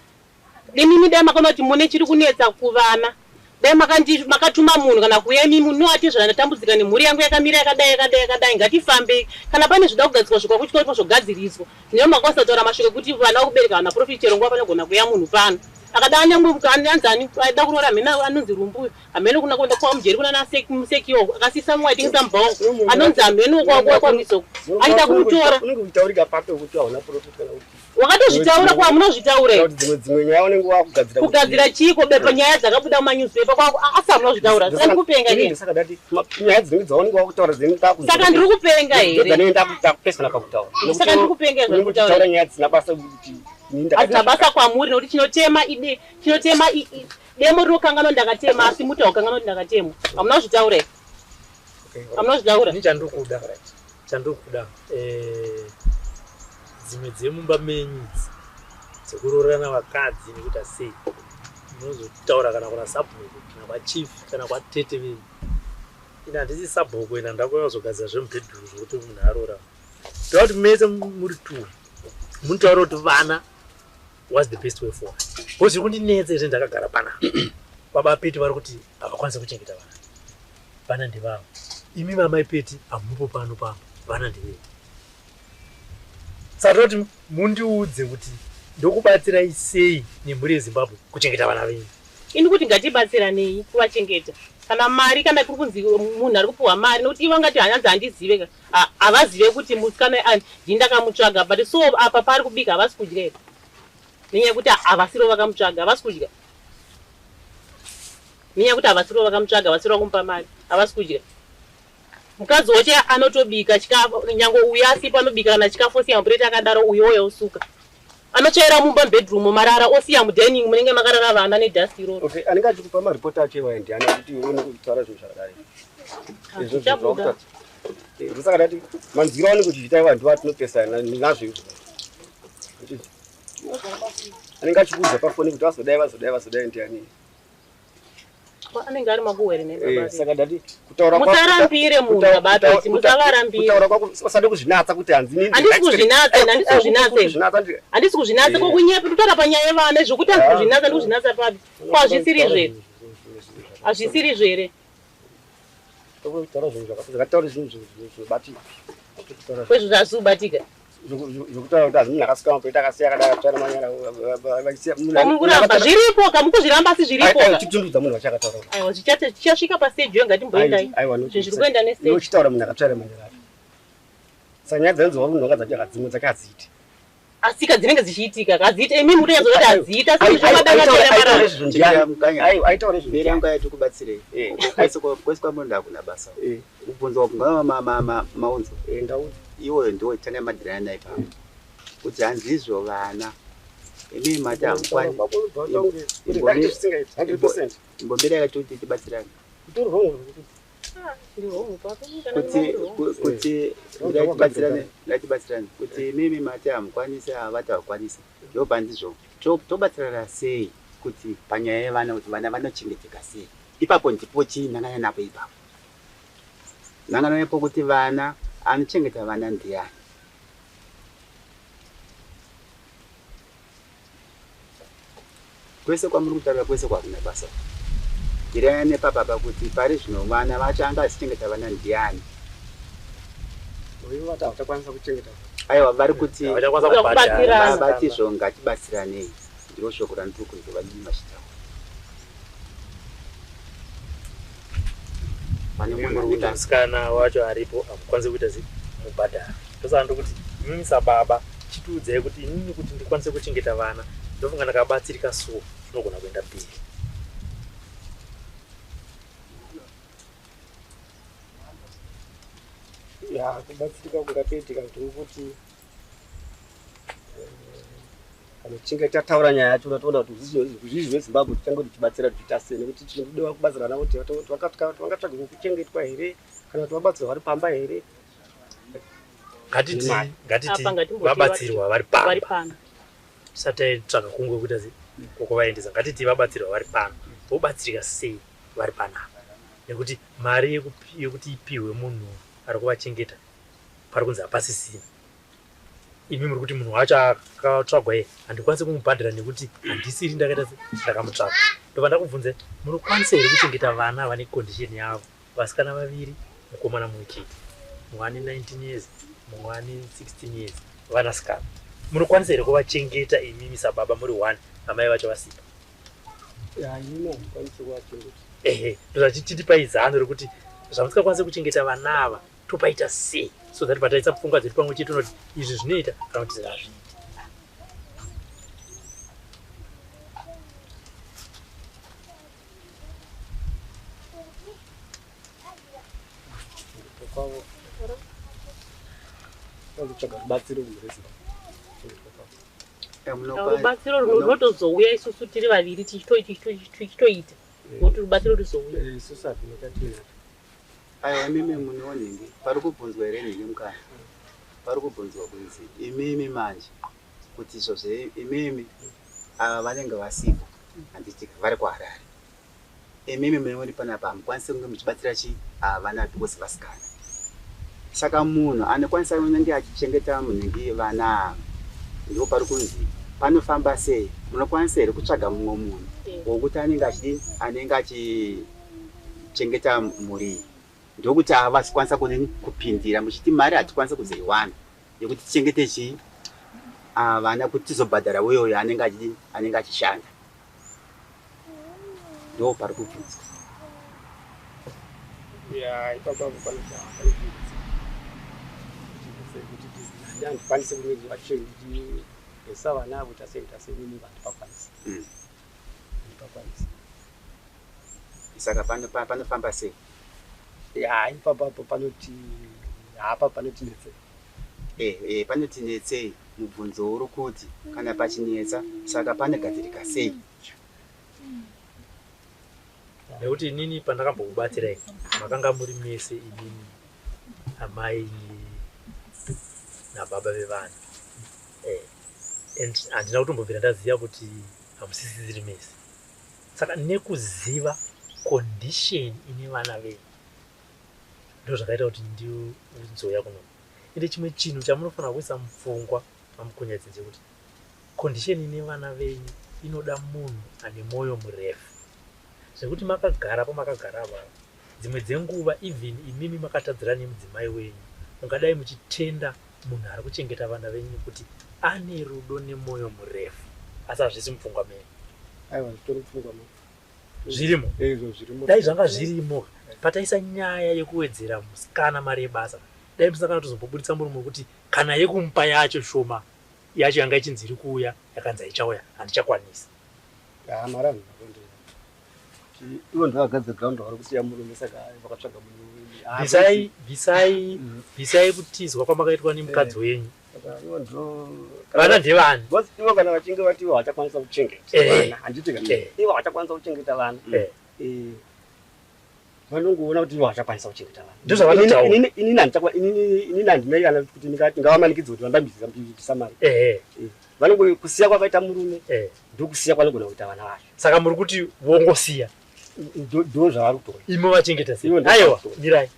Imimi dai makaona kuti mune chiri kunetsa kuvana. Dai makatuma munhu kana kuuya imimi munoati zvandatambudzika nemhuri yangu yakamira yakadai yakadai yakadai ngatifambei. Kana pane zvida kugadzirwa zvikwa kuchikoro zvogadziriswa. Ndino makwanisa kutaura mashoko ekuti vana vakubereka vana profit chero nguva panogona kuuya munhu pano. Akada anyanzani aida kuroora hameno anonzi Rumbu hameno kuna kuenda kwa mujeri kuna Musekiwo akasisa mumwe aitengesa mubhawa anonzi hameno kwaRwizo aida kumutora. Unenge uchitaurika papi wekuti hauna profit kana kuti Wakatozvitaura kwa munozvitaura. Dzimwe nyaya unenge wakugadzira. Kugadzira chiko bepa nyaya dzakabuda mumanyusepa kwako asi hamunozvitaura. Saka ndikupenga here? Saka ndati nyaya dzinenge dzaunenge wakutaura dzinenge takuza. Saka ndiri kupenga here? Ndinenge ndakupesana pakutaura. Saka ndiri kupenga here zvakutaura. Nyaya dzisina basa kuti hadzina basa kwamuri nekuti chinotema ide chinotema demo rinokanganwa ndakatema asi muti haukanganwa kuti ndakatema. Hamuna kuzvitaura here? Hamuna kuzvitaura. Ini chandikuda. Chandikuda dzimwe dzemumba menyu idzi dzekuroorana vakadzi nekuita sei munozotaura kana kuna sabhuku kana kwachief kana kwatete venyu. Ini handisi sabhuku ina ndakuya kuzogadzira zvemubhedhuru zvokuti munhu aroora. Toda kuti mese muri two munotaura kuti vana what's the best way forward. Because zviri kundinetsa izvi ndakagara panapa. Baba Peti vari kuti havakwanisi kuchengeta vana. Vana ndevavo. Imi mamai Peti hamupo pano pamba. Vana ndevenyu. Saka toti mundiudze kuti ndokubatsirai sei nemhuri yeZimbabwe kuchengeta vana venyu. Ini kuti ngatibatsiranei kuvachengeta. Kana mari kana kuri kunzi munhu ari kupiwa mari nekuti ivo vangati hanyanzi handizive havazive kuti musikana ndini ndakamutsvaga but so apa paari kubika havasi kudya here nenyaya yekuti havasiro vakamutsvaga havasi kudya nenyaya yekuti havasiro vakamutsvaga havasiro kumupa mari havasi kudya. Mukadzi wacho anotobika chikafu nyange uyo asipo anobika kana chikafu osiya mupureti akadaro uyo ouya osuka. Anotsvaira mumba mubedroom marara osiya mudining munenge makarara vana nedust iroro. Okay, anenge achikupa maripoti acho iwayo ndiani kuti iwe unenge uchitaura zvinhu zvakadai? Izvo Zvichabuda. Ndosaka ndati manzwiro aunenge uchiita iwayo ndiwo atinopesana nazvo izvo. Anenge achikuudza pafoni kuti vazodai vazodai vazodai ndiani? Anenge ari makuhwere nebaba. Saka ndati kutaura kwako musarambire munhu baba Peti, musavarambire. Kutaura kwako usade kuzvinatsa kuti hanzi nini. Handisi kuzvinatsa, handisi kuzvinatsa. Handisi kuzvinatsa ko kunyepa kutaura panyaya yevana zvekuti handisi kuzvinatsa ndikuzvinatsa papi? Ko hazvisiri izvo here? Hazvisiri izvo here? Kutaura zvinhu zvakataura zvinhu zvinobatika. Kwezvo zvazvikubatika. Zvekutaura kuti hazvi munhu akasvika mapoita akasiya akadai akatsvaira manyara vachisiya Mukuramba zviripo ka mukuzviramba asi zviripo ka. Chitundudza munhu vachakataura. Aiwa zvichasvika pastage iyo ngatimboendai. Zvinhu zviri kuenda nestage. Iwe uchitaura munhu akatsvaira manyara acho. Saka nyaya dzainzi munhu akadza dzimwe dzake hadziiti. Asika dzinenge dzichiitika hadziiti imi muri kunyatsoona kuti hadziiti asi zvakadai akatsvaira marara. Aitaura izvo. Mberi yangu aitikubatsirei. Kwese kwamunoenda hakuna basa. Kubvunzwa kungava maunzo. Ndaudza. Iwoyo ndiwo tanga madhirana naye pano. Kuti hanzi izvo vana imi mati hamukwani. Imbomira yakati tibatsirane. Kuti ngatibatsirane kuti imimi mati hamukwanisi avati havakwanisi ndobva ndizvo tobatsirana sei kuti panyaya yevana kuti vana vanochengeteka sei ipapo ndipo chinangana napo ipapo nangana napo kuti vana anochengeta vana ndiani. Kwese kwamuri kutaura kwese kwakuna basa. Tiraya nepapapa kuti pari zvino vana vacho anga achichengeta vana ndiani. Uyu vati havachakwanisa kuchengeta. Aiwa vari kuti vati zvo ngatibatsiranei. Ndiro shoko randiri kunzwa vadini vachitaura. Pane munhu anenge musikana wacho aripo hamukwanisi kuita sei mubhadhara. Ndosaka ndiri kuti imimi sababa chitiudzai kuti inini kuti ndikwanise kuchengeta vana ndofunga ndakabatsirika so zvinogona kuenda mberi. Ya kubatsirika kungatoitika ndekuti kana tichinge tataura nyaya yacho toona kuti ruzhinji rweZimbabwe tichange tichibatsira tichiita sei nekuti tinodiwa kubatsirana kuti vangatsvaga kuchengetwa here kana kuti vabatsirwa vari pamba here. Ngatiti vabatsirwa vari pamba. Tisati taitsvaga kungwe kuita sei kokuvaendesa ngatiti vabatsirwa vari pano vobatsirika sei vari panapa nekuti mari yekuti ipihwe munhu ari kuvachengeta pari kunzi hapasisina. Imi muri kuti munhu wacho akatsvagwa iye handikwanisi kumubhadhara nekuti handisiri ndakaita ndakamutsvaga. Ndobva ndakubvunza munokwanisa here kuchengeta vana vane condition yavo vasikana vaviri mukomana mumwe chete mumwe ane 19 years mumwe ane 16 years vanasikana munokwanisa here kuvachengeta imimi sababa muri one amai vacho vasipo? Inini handikwanisi kuvachengeta. Ehe ndozvachitipai zano rekuti zvamusingakwanisi kuchengeta vana ava topaita sei so that pataisa pfungwa dzedu pamwe chete unoti izvi zvinoita kana kuti hazviiti. Kutsvaga rubatsiro kumhuri yeZimbabwe. Rubatsiro runotozouya isusu tiri vaviri tichitoita kuti rubatsiro ruzouya. Isusu hatina chatinazvo. Aiwa, imimi munoonenge pari kubvunzwa here nhingi mukana? Pari kubvunzwa kunzi imimi manje kuti izvozvo imimi ava vanenge vasipo, handiti, vari kuHarare. Imimi munenge muri panapa, hamukwanisi kunge muchibatsira chi ava vana because vasikana. Saka munhu anokwanisa unenge achichengeta munhingi vana ava, ndipo pari kunzi panofamba sei? Munokwanisa here kutsvaga mumwe munhu wokuti anenge achidini, anenge achichengeta mhuri iyi, ndokuti ava vasikwanisa kudini kupindira, muchiti mari hatikwanisi kuzoiwana yekuti tichengete chii ava vana, kuti tizobhadhara uyoyo anenge achidini, anenge achishanda? Ndo pari kubvunzwa. Ya, ipapo apo panoti kuti handikwanisi kunge vana avo tasei tasei, nini handipakwanisi. Handipakwanisi. Saka panofamba sei? Ya, ipapo apo panoti hapa panotinetsei. Panotinetsei. Mubvunzo uri kuti kana pachinetsa, saka panogadzirika sei? Nekuti inini pandakambokubatsirai makanga muri mese, inini, amai nababa vevana, and handina kutombobvira ndaziva kuti hamusisiri mese. Saka nekuziva condition ine vana venyu, ndo zvakaita kuti ndiuzoya kuno. Ende chimwe chinhu chamunofanira kuisa mupfungwa mamukunyadzi ndechekuti condition ine vana venyu inoda munhu ane mwoyo murefu, zvekuti makagara pamakagara avavo, dzimwe dzenguva even imimi makatadzira nemudzimai wenyu, mungadai muchitenda munhu ari kuchengeta vana venyu nekuti ane rudo nemwoyo murefu, asi hazvisi mupfungwa menyu. Aiwa, zvitori mupfungwa ma. Zvirimo? Izvo zvirimo. Dai zvanga zvirimo pataisa nyaya yekuwedzera musikana mari yebasa, dai musina kana kutozombobuditsa murume wekuti kana yekumupa yacho shoma yacho yanga ichinzi iri kuuya yakanzi haichauya, handichakwanisi. Ya, mari hanhu ivo ndovagadzira ground vari kusiya murume, saka vakatsvaga munhu. Bvisai, bvisai, bvisai kutizwa kwamakaitwa nemukadzi wenyu. Saka ivo ndo Vana ndevani? Because ivo kana vachinge vati ivo havachakwanisa kuchengeta vana, handiti ka? Ivo havachakwanisa kuchengeta vana, vanongoona kuti ivo havachakwanisa kuchengeta vana. Ndozvavanotaura. Inini handinai kana kuti ndingavamanikidza kuti vandambisa mari. Vanongo kusiya kwakaita murume, ndokusiya kwanogona kuita vana vacho. Saka muri kuti vongosiya? Ndo zvavari kutora. Imi vachengeta sei? Ivo ndo Aiwa, zvavari kutora. mirai.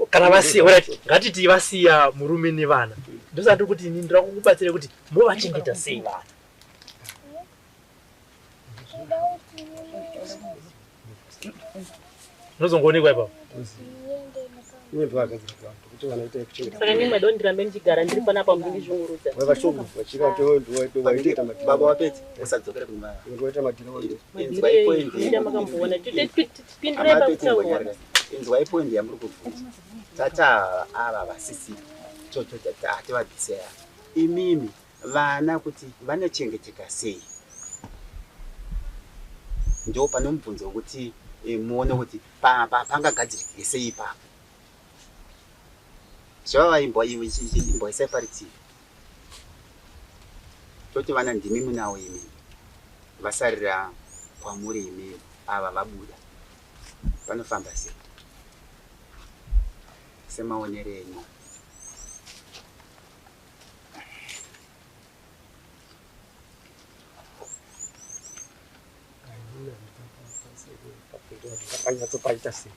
Kana vasiya, alright, ngatiti vasiya murume nevana, ndosati kuti ini ndoda kukubatsira kuti movachengeta sei vana. Unozongoonekwa ipapo. Ivo ndovagadzira ground kuti vana itai kuchengeta. Saka inini maida kuti ndirambe ndichigara ndiri panapa muchindishungurudza? Vachishungurudza ndovaitoita madhiri. Baba wapedza, usadzokera kumba. Ndovaita madhiri vaita. Inzwai point. Madhiri makamboona, tipindurai Amai Pete, pakutaura. ngonyarira. Inzwai point yamuri kubvunza. Tata ava vasisi hativabvise ava, imimi vana kuti vanochengeteka sei? Ndo pane mubvunzo wekuti muone kuti pangagadzirike sei ipapo. Zvavava imboisai parutivi, toti vana ndimi munawo imimi, vasarira kwamuri imimi, ava vabuda, panofamba sei semaonero enyu? Panyatsopaita sei?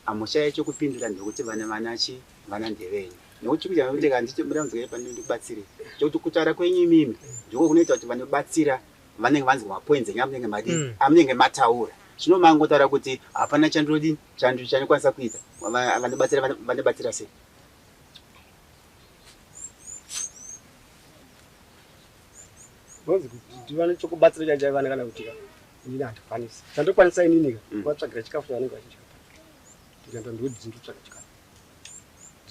Amushaya chokupindura ndekuti vana vanachi vana ndevenyu, nekuti kuita kuti handiti muramuzike pane ndikubatsire, chokuti kutaura kwenyu imimi ndiko kunoita kuti vanobatsira vanenge vanzwa mapoints enyu amunenge madii, amunenge mataura. Zvino mangotaura kuti hapana chandinodini, chandinokwanisa kuita, vanobatsira vanobatsira sei? Bonzi kuti ndivane chokubatsira chaichai vana kana kuti ka inini handikwanisi. Chandokwanisa inini ka kuvatsvagira chikafu chavanenge vachidya. Ndikaenda ndodzi ndotsvaga chikafu,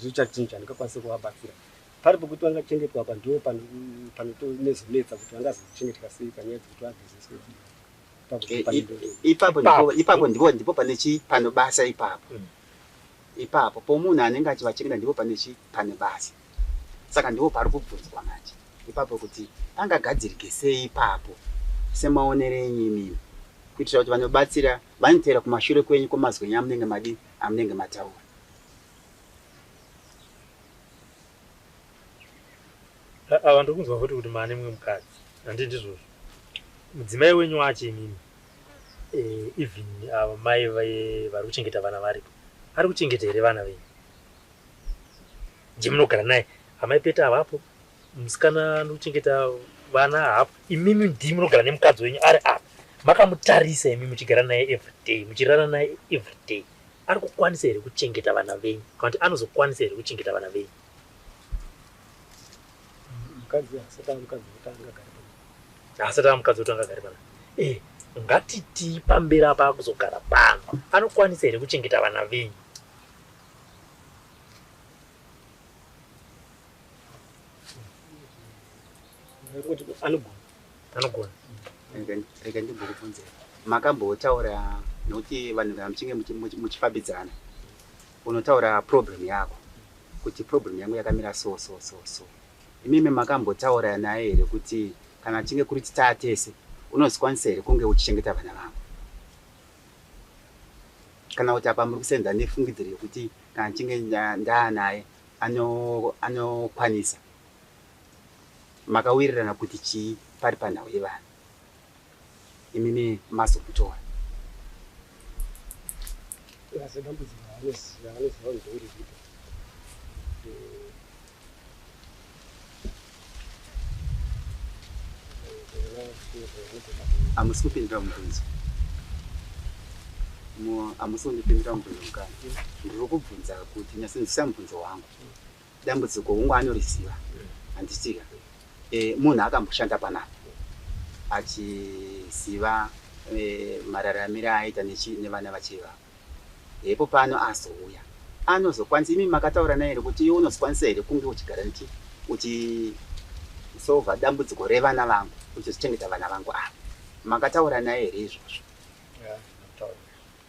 ndicho chinhu chandingakwanisa kuvabatsira. Pari pokuti vangachengetwa apa ndo panotonezonetsa kuti vangazochengetwa sei panyaya dzekuti vagezeswe. Ipapo ndipo, ipapo ndipo pane chi pano basa ipapo. Ipapo pomunhu anenge achivachengeta ndipo pane chi pane basa. Saka ndipo pari kubvunzwa manje ipapo kuti pangagadzirike sei ipapo semaonero enyu imimi kuitira kuti vanobatsira vanoteera kumashure kwenyu kwemazwi enyu amunenge madii amunenge mataura. Ava ndiri kunzwa futi kuti maane mumwe mukadzi handii ndizvozvo mudzimai wenyu wacho imimi even ava mai vari kuchengeta vana varipo ari kuchengeta here vana venyu ndimunogara naye amai Peta havapo musikana anochengeta vana hapo imimi ndimi munogara nemukadzi wenyu ari apa makamutarisa imi muchigara naye everyday muchirara naye everyday ari kukwanisa here kuchengeta vana venyu kana kuti anozokwanisa here kuchengeta vana venyu? Mukadzi asati ava mukadzi wekuti angagare pana. Asati ava mukadzi wekuti angagare pana. Eh, ngatiti pamberi apa akuzogara pano anokwanisa here kuchengeta vana venyu? Anogona. Anogona. Rega ndimbokubvunzira. Makambotaura nokuti vanhu kana muchinge muchifambidzana unotaura problem yako kuti problem yangu yakamira so so so so. Imimi makambotaura naye here kuti kana chinge kuri titaa tese unozikwanisa here kunge uchichengeta vana vangu? Kana kuti apa muri kusenza nefungidziro yekuti kana chinge ndaanaye anokwanisa. Makawirirana kuti chii pari panhau yevana? Imimi mazomutora. Asi dambudziko raanoziva anoziva ndourikuita. Hamusi kupindura mubvunzo. Hamusi kundipindura mubvunzo mukana. Ndiri kubvunza kuti nyatsinzwisa mubvunzo wangu. Dambudziko hungu anoriziva. Handitika. Munhu akamboshanda panapa achiziva mararamiro aaita nevana vachiri vavo. Hepo pano azouya. Anozokwanisa imi makataura naye here kuti iwe unozokwanisa here kunge uchigara uchisolva dambudziko revana vangu uchizochengeta vana vangu ava. Makataura naye here izvozvo?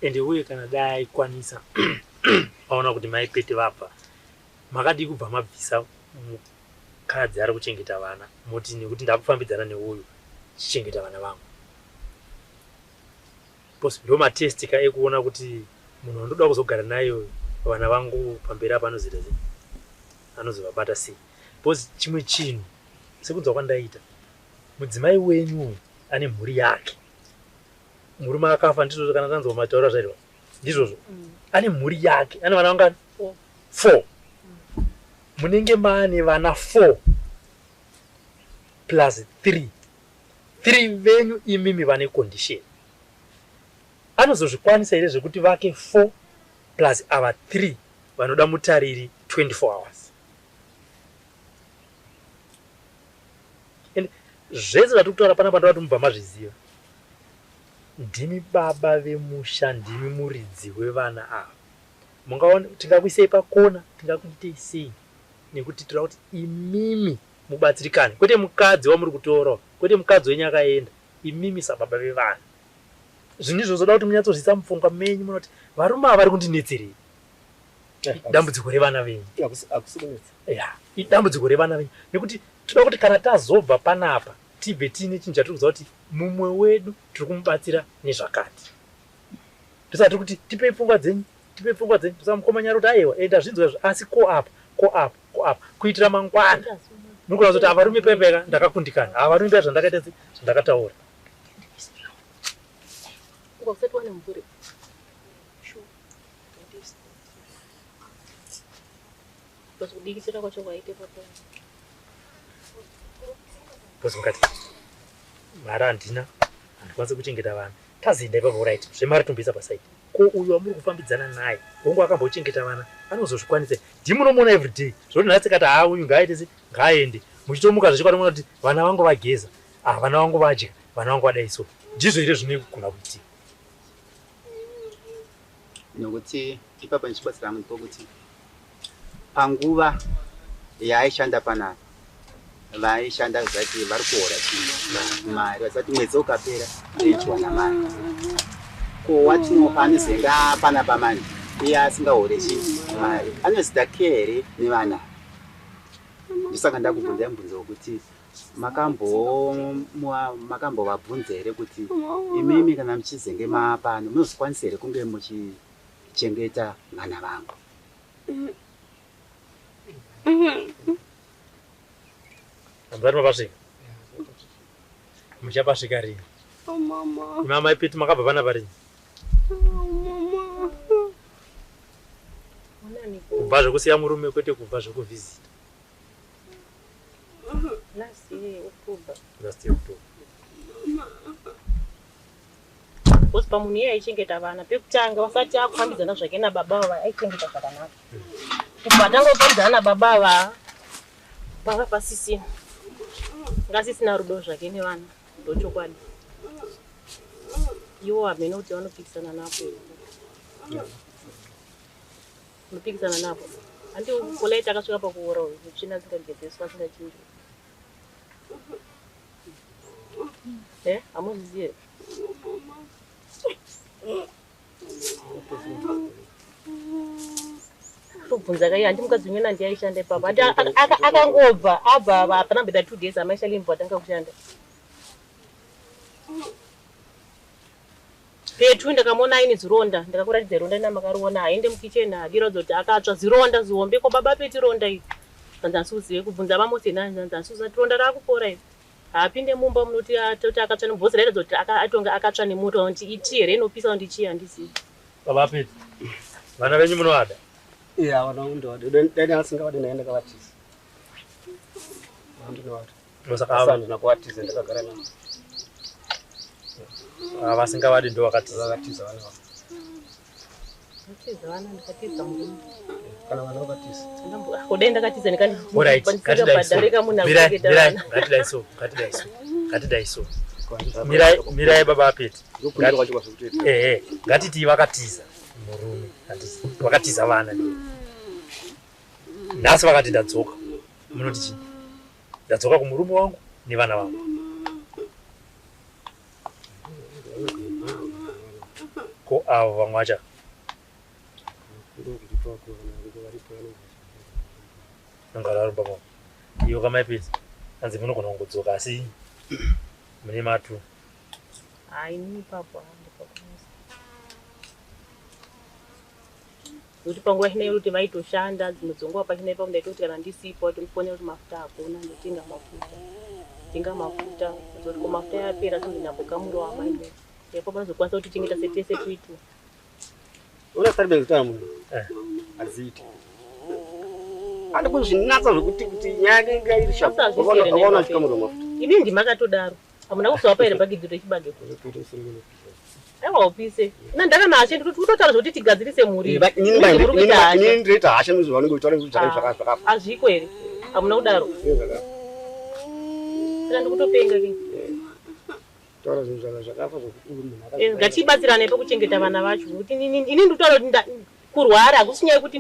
Ende uye kana dai aikwanisa aona kuti mai Pete vabva makadii kubva mabvisa mukadzi ari kuchengeta vana moti nekuti ndakufambidzana neuyu chichengeta vana vangu because ndo matest ka ekuona kuti munhu wandoda kuzogara naye uyu vana vangu pamberi apa anozoita sei anozovabata sei because chimwe chinhu sekunzwa kwandaita mudzimai wenyu uyu ane mhuri yake murume akafa ndizvozvo kana tanzwa mataura zvairwa ndizvozvo ane mhuri yake ane vana vangani 4 munenge maane vana 4 plus 3 3 venyu imimi vane condition anozozvikwanisa here zvekuti vake 4 plus ava 3 vanoda mutariri 24 hours and zvese zvatiri kutaura panapa ndoda kuti mubva mazviziva ndimi baba vemusha ndimi muridzi wevana ava mungaona tingakuisei pakona tingakuitei sei nekuti toda kuti imimi mubatsirikane kwete mukadzi wamuri kutora kwete mukadzi wenyu akaenda imimi sababa vevana zvinhu izvozvo zoda kuti munyatsozvisa mupfungwa menyu munoti varume ava vari kundinetserei dambudziko revana venyu Hakusi kunetsa. Ya, idambudziko revana venyu nekuti toda kuti kana tazobva panapa tibve tiine chinhu chatiri kuziva kuti mumwe wedu tiri kumubatsira nezvakati ndosaka tiri kuti tipei pfungwa dzenyu tipei pfungwa dzenyu ndosaka mukoma Nyari kuti aiwa enda zvinzwa izvo asi ko apa ko apa ko apa kuitira mangwana munogona kuzoti ava varume pepeka ndakakundikana ava varume pepa zvandakaita sei zvandakataura Usati wane mvuri. Sure. Because kudikitira kwacho kwaite papa. Because mukati mari handina handikwanisi kuchengeta vana tazoenda ipapo right zvemari tomboisa paside ko uyu wamuri kufambidzana naye hongu akambochengeta vana anozozvikwanisa ndimunomuona everyday zvoti nhasi kati haa uyu ngaaite se ngaaende muchitomuka zvechokwadi muona kuti vana vangu vageza ah vana vangu vadya vana vangu vadai so ndizvo here zvinogona kuitika Nokuti ipapo ndichibatsira munhu pokuti panguva yaaishanda panapa vaishanda zati vari kuhora chii mari vasati mwedzi ukapera teichiwana mari ko watinopa anozenga panapa manje. Iye asingahore chi mari anozita care here nevana? Ndosaka ndakubvunzai mubvunzo wekuti makambovabvunza here kuti imimi kana muchizenge mapano munozokwanisa here kunge muchichengeta vana vangu? Hamzati mapasvika? Muchapasvika rini? Mama. Mama ipiti makabva pana parini? Mama. Kubva zvekusiya murume kwete kubva zvekuvhizita. Last year October. Last year October. Because pamunhu iye aichengeta vana pekutanga vasati akufambidzana zvake nababa ava aichengeta zvakanaka. Kubva atanga kufambidzana nababa ava pava pasisina. Ngasisina rudo zvake nevana ndochokwadi. Iwo hameno kuti vanopikisana napo. Unopikisana napo. Handi polite akasvika pakuora uyu muchina asingagezeswa asingachinjwi. Hamuzvizivi? Tobvunza kai handi mukadzi umweni handi aishanda ipapo. Handi akangobva abva hapana mbeda 2 days amaisha limbo atanga kushanda. Petu ndakamuona aine zironda, ndakakuratidza ronda ina makariona, haende mukicheni adira kuti akatsva zironda zihombe ko baba peti ronda iri. Kanzi hansi kubvunza vamose nani hanzi hansi kuzive ronda rakupora iri. Haapinde mumba munoti atoti akatsva nemubvunzo rairatidza kuti atonga akatsva nemoto kuti iti here inopisa kuti chii handizivi. Baba Peti, vana venyu munovada? Iya, vana vangu ndovada. Dai ndasingavadi ndanga ndakavatiza. Ndinovada. Ndosaka Asi handina kuvatiza ndakagara navo. Vasingavadi ndo vakatiza. Vakatiza vana vavo. Ndakatiza vana ndikatiza murume. Kana vana vakatiza. Kudai ndakatiza Alright, ndikandibhadharika munhu akuchengeta mirai, vana. ngatidai so, ngatidai so, ngatidai so. Mirai, mirai baba Peti. Ndokumbira kwacho kwazvokutoita. Ngatiti vakatiza murume, vakatiza vana. Nhasi vakati ndadzoka. Munoti chii? Ndadzoka kumurume wangu nevana vangu. Ko avo vamwe vacha? Nongara rumba mwa. Iyo kama Peti. Hanzi munogona kungodzoka asi mune matu. Hai, inini ipapo handipakwanisa. Nokuti panguva ino yekuti vaitoshanda dzimwe dzenguva pachina ipapo ndaitoti kana ndisipo vatondifonera kuti mafuta hakuna ndotenga mafuta. Tenga mafuta, zoti ko mafuta yapera tonzi ndambokamurawo amai. Ipapo vanozokwanisa kutichengeta setese tuitu. Una sari kutaura munhu. Aziiti. Andi kuzvinatsa zvekuti kuti nyaya inenge iri shapu. Wakaona chikamuro mafuta. Ini ndimakatodaro. Hamuna kuzovapa here bhagidhi rechibage? Aiwa upise. Ina ndakana hasha ndikuti utotaura zvekuti tigadzirise mhuri. Inini ndinoita hasha nezve vanenge vachitaura kuti zvakafa. Hazviko here? Hamuna kudaro. Saka ndikutopenga ke. Taura zvinhu zvakafa zvekuti munhu akazviita. Ngatibatsirane pekuchengeta vana vacho. Nokuti inini ndikutaura kuti kurwara hakusi nyaya yekuti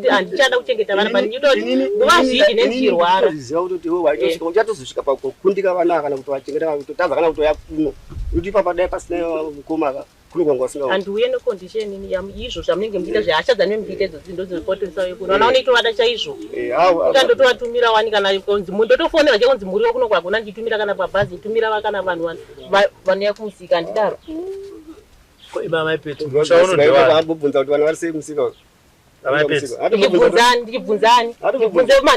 handichada kuchengeta vana, but ndinotaura kuti nguva zhinji nendichirwara. Ndinoziva kuti iwe waitosvika uchatozosvika pakukundika vana kana kuti vachengeta kutotadza kana kutoya kuno. Kuti ipapa dai pasina mukoma kuno kwanga usingaoni. Handiuye necondition izvo zvamunenge muchiita zvehasha dzanenge muchiita idzodzo ndodzinopoteresa kuno. Vana vanoitovada chaizvo. Kuta ndotovatumira wani kana kunzi ndotofonera chaiko kunzi muriwo kuno kwakuna ndichitumira kana pabhazi ndichitumira kana vanhu vanouya kumusika handidaro. Ko ima mai Peti, musha uno ndewani? Vambobvunza kuti vana vari sei musika uyu. Amai Peti. Ndichibvunzani, ndichibvunzani.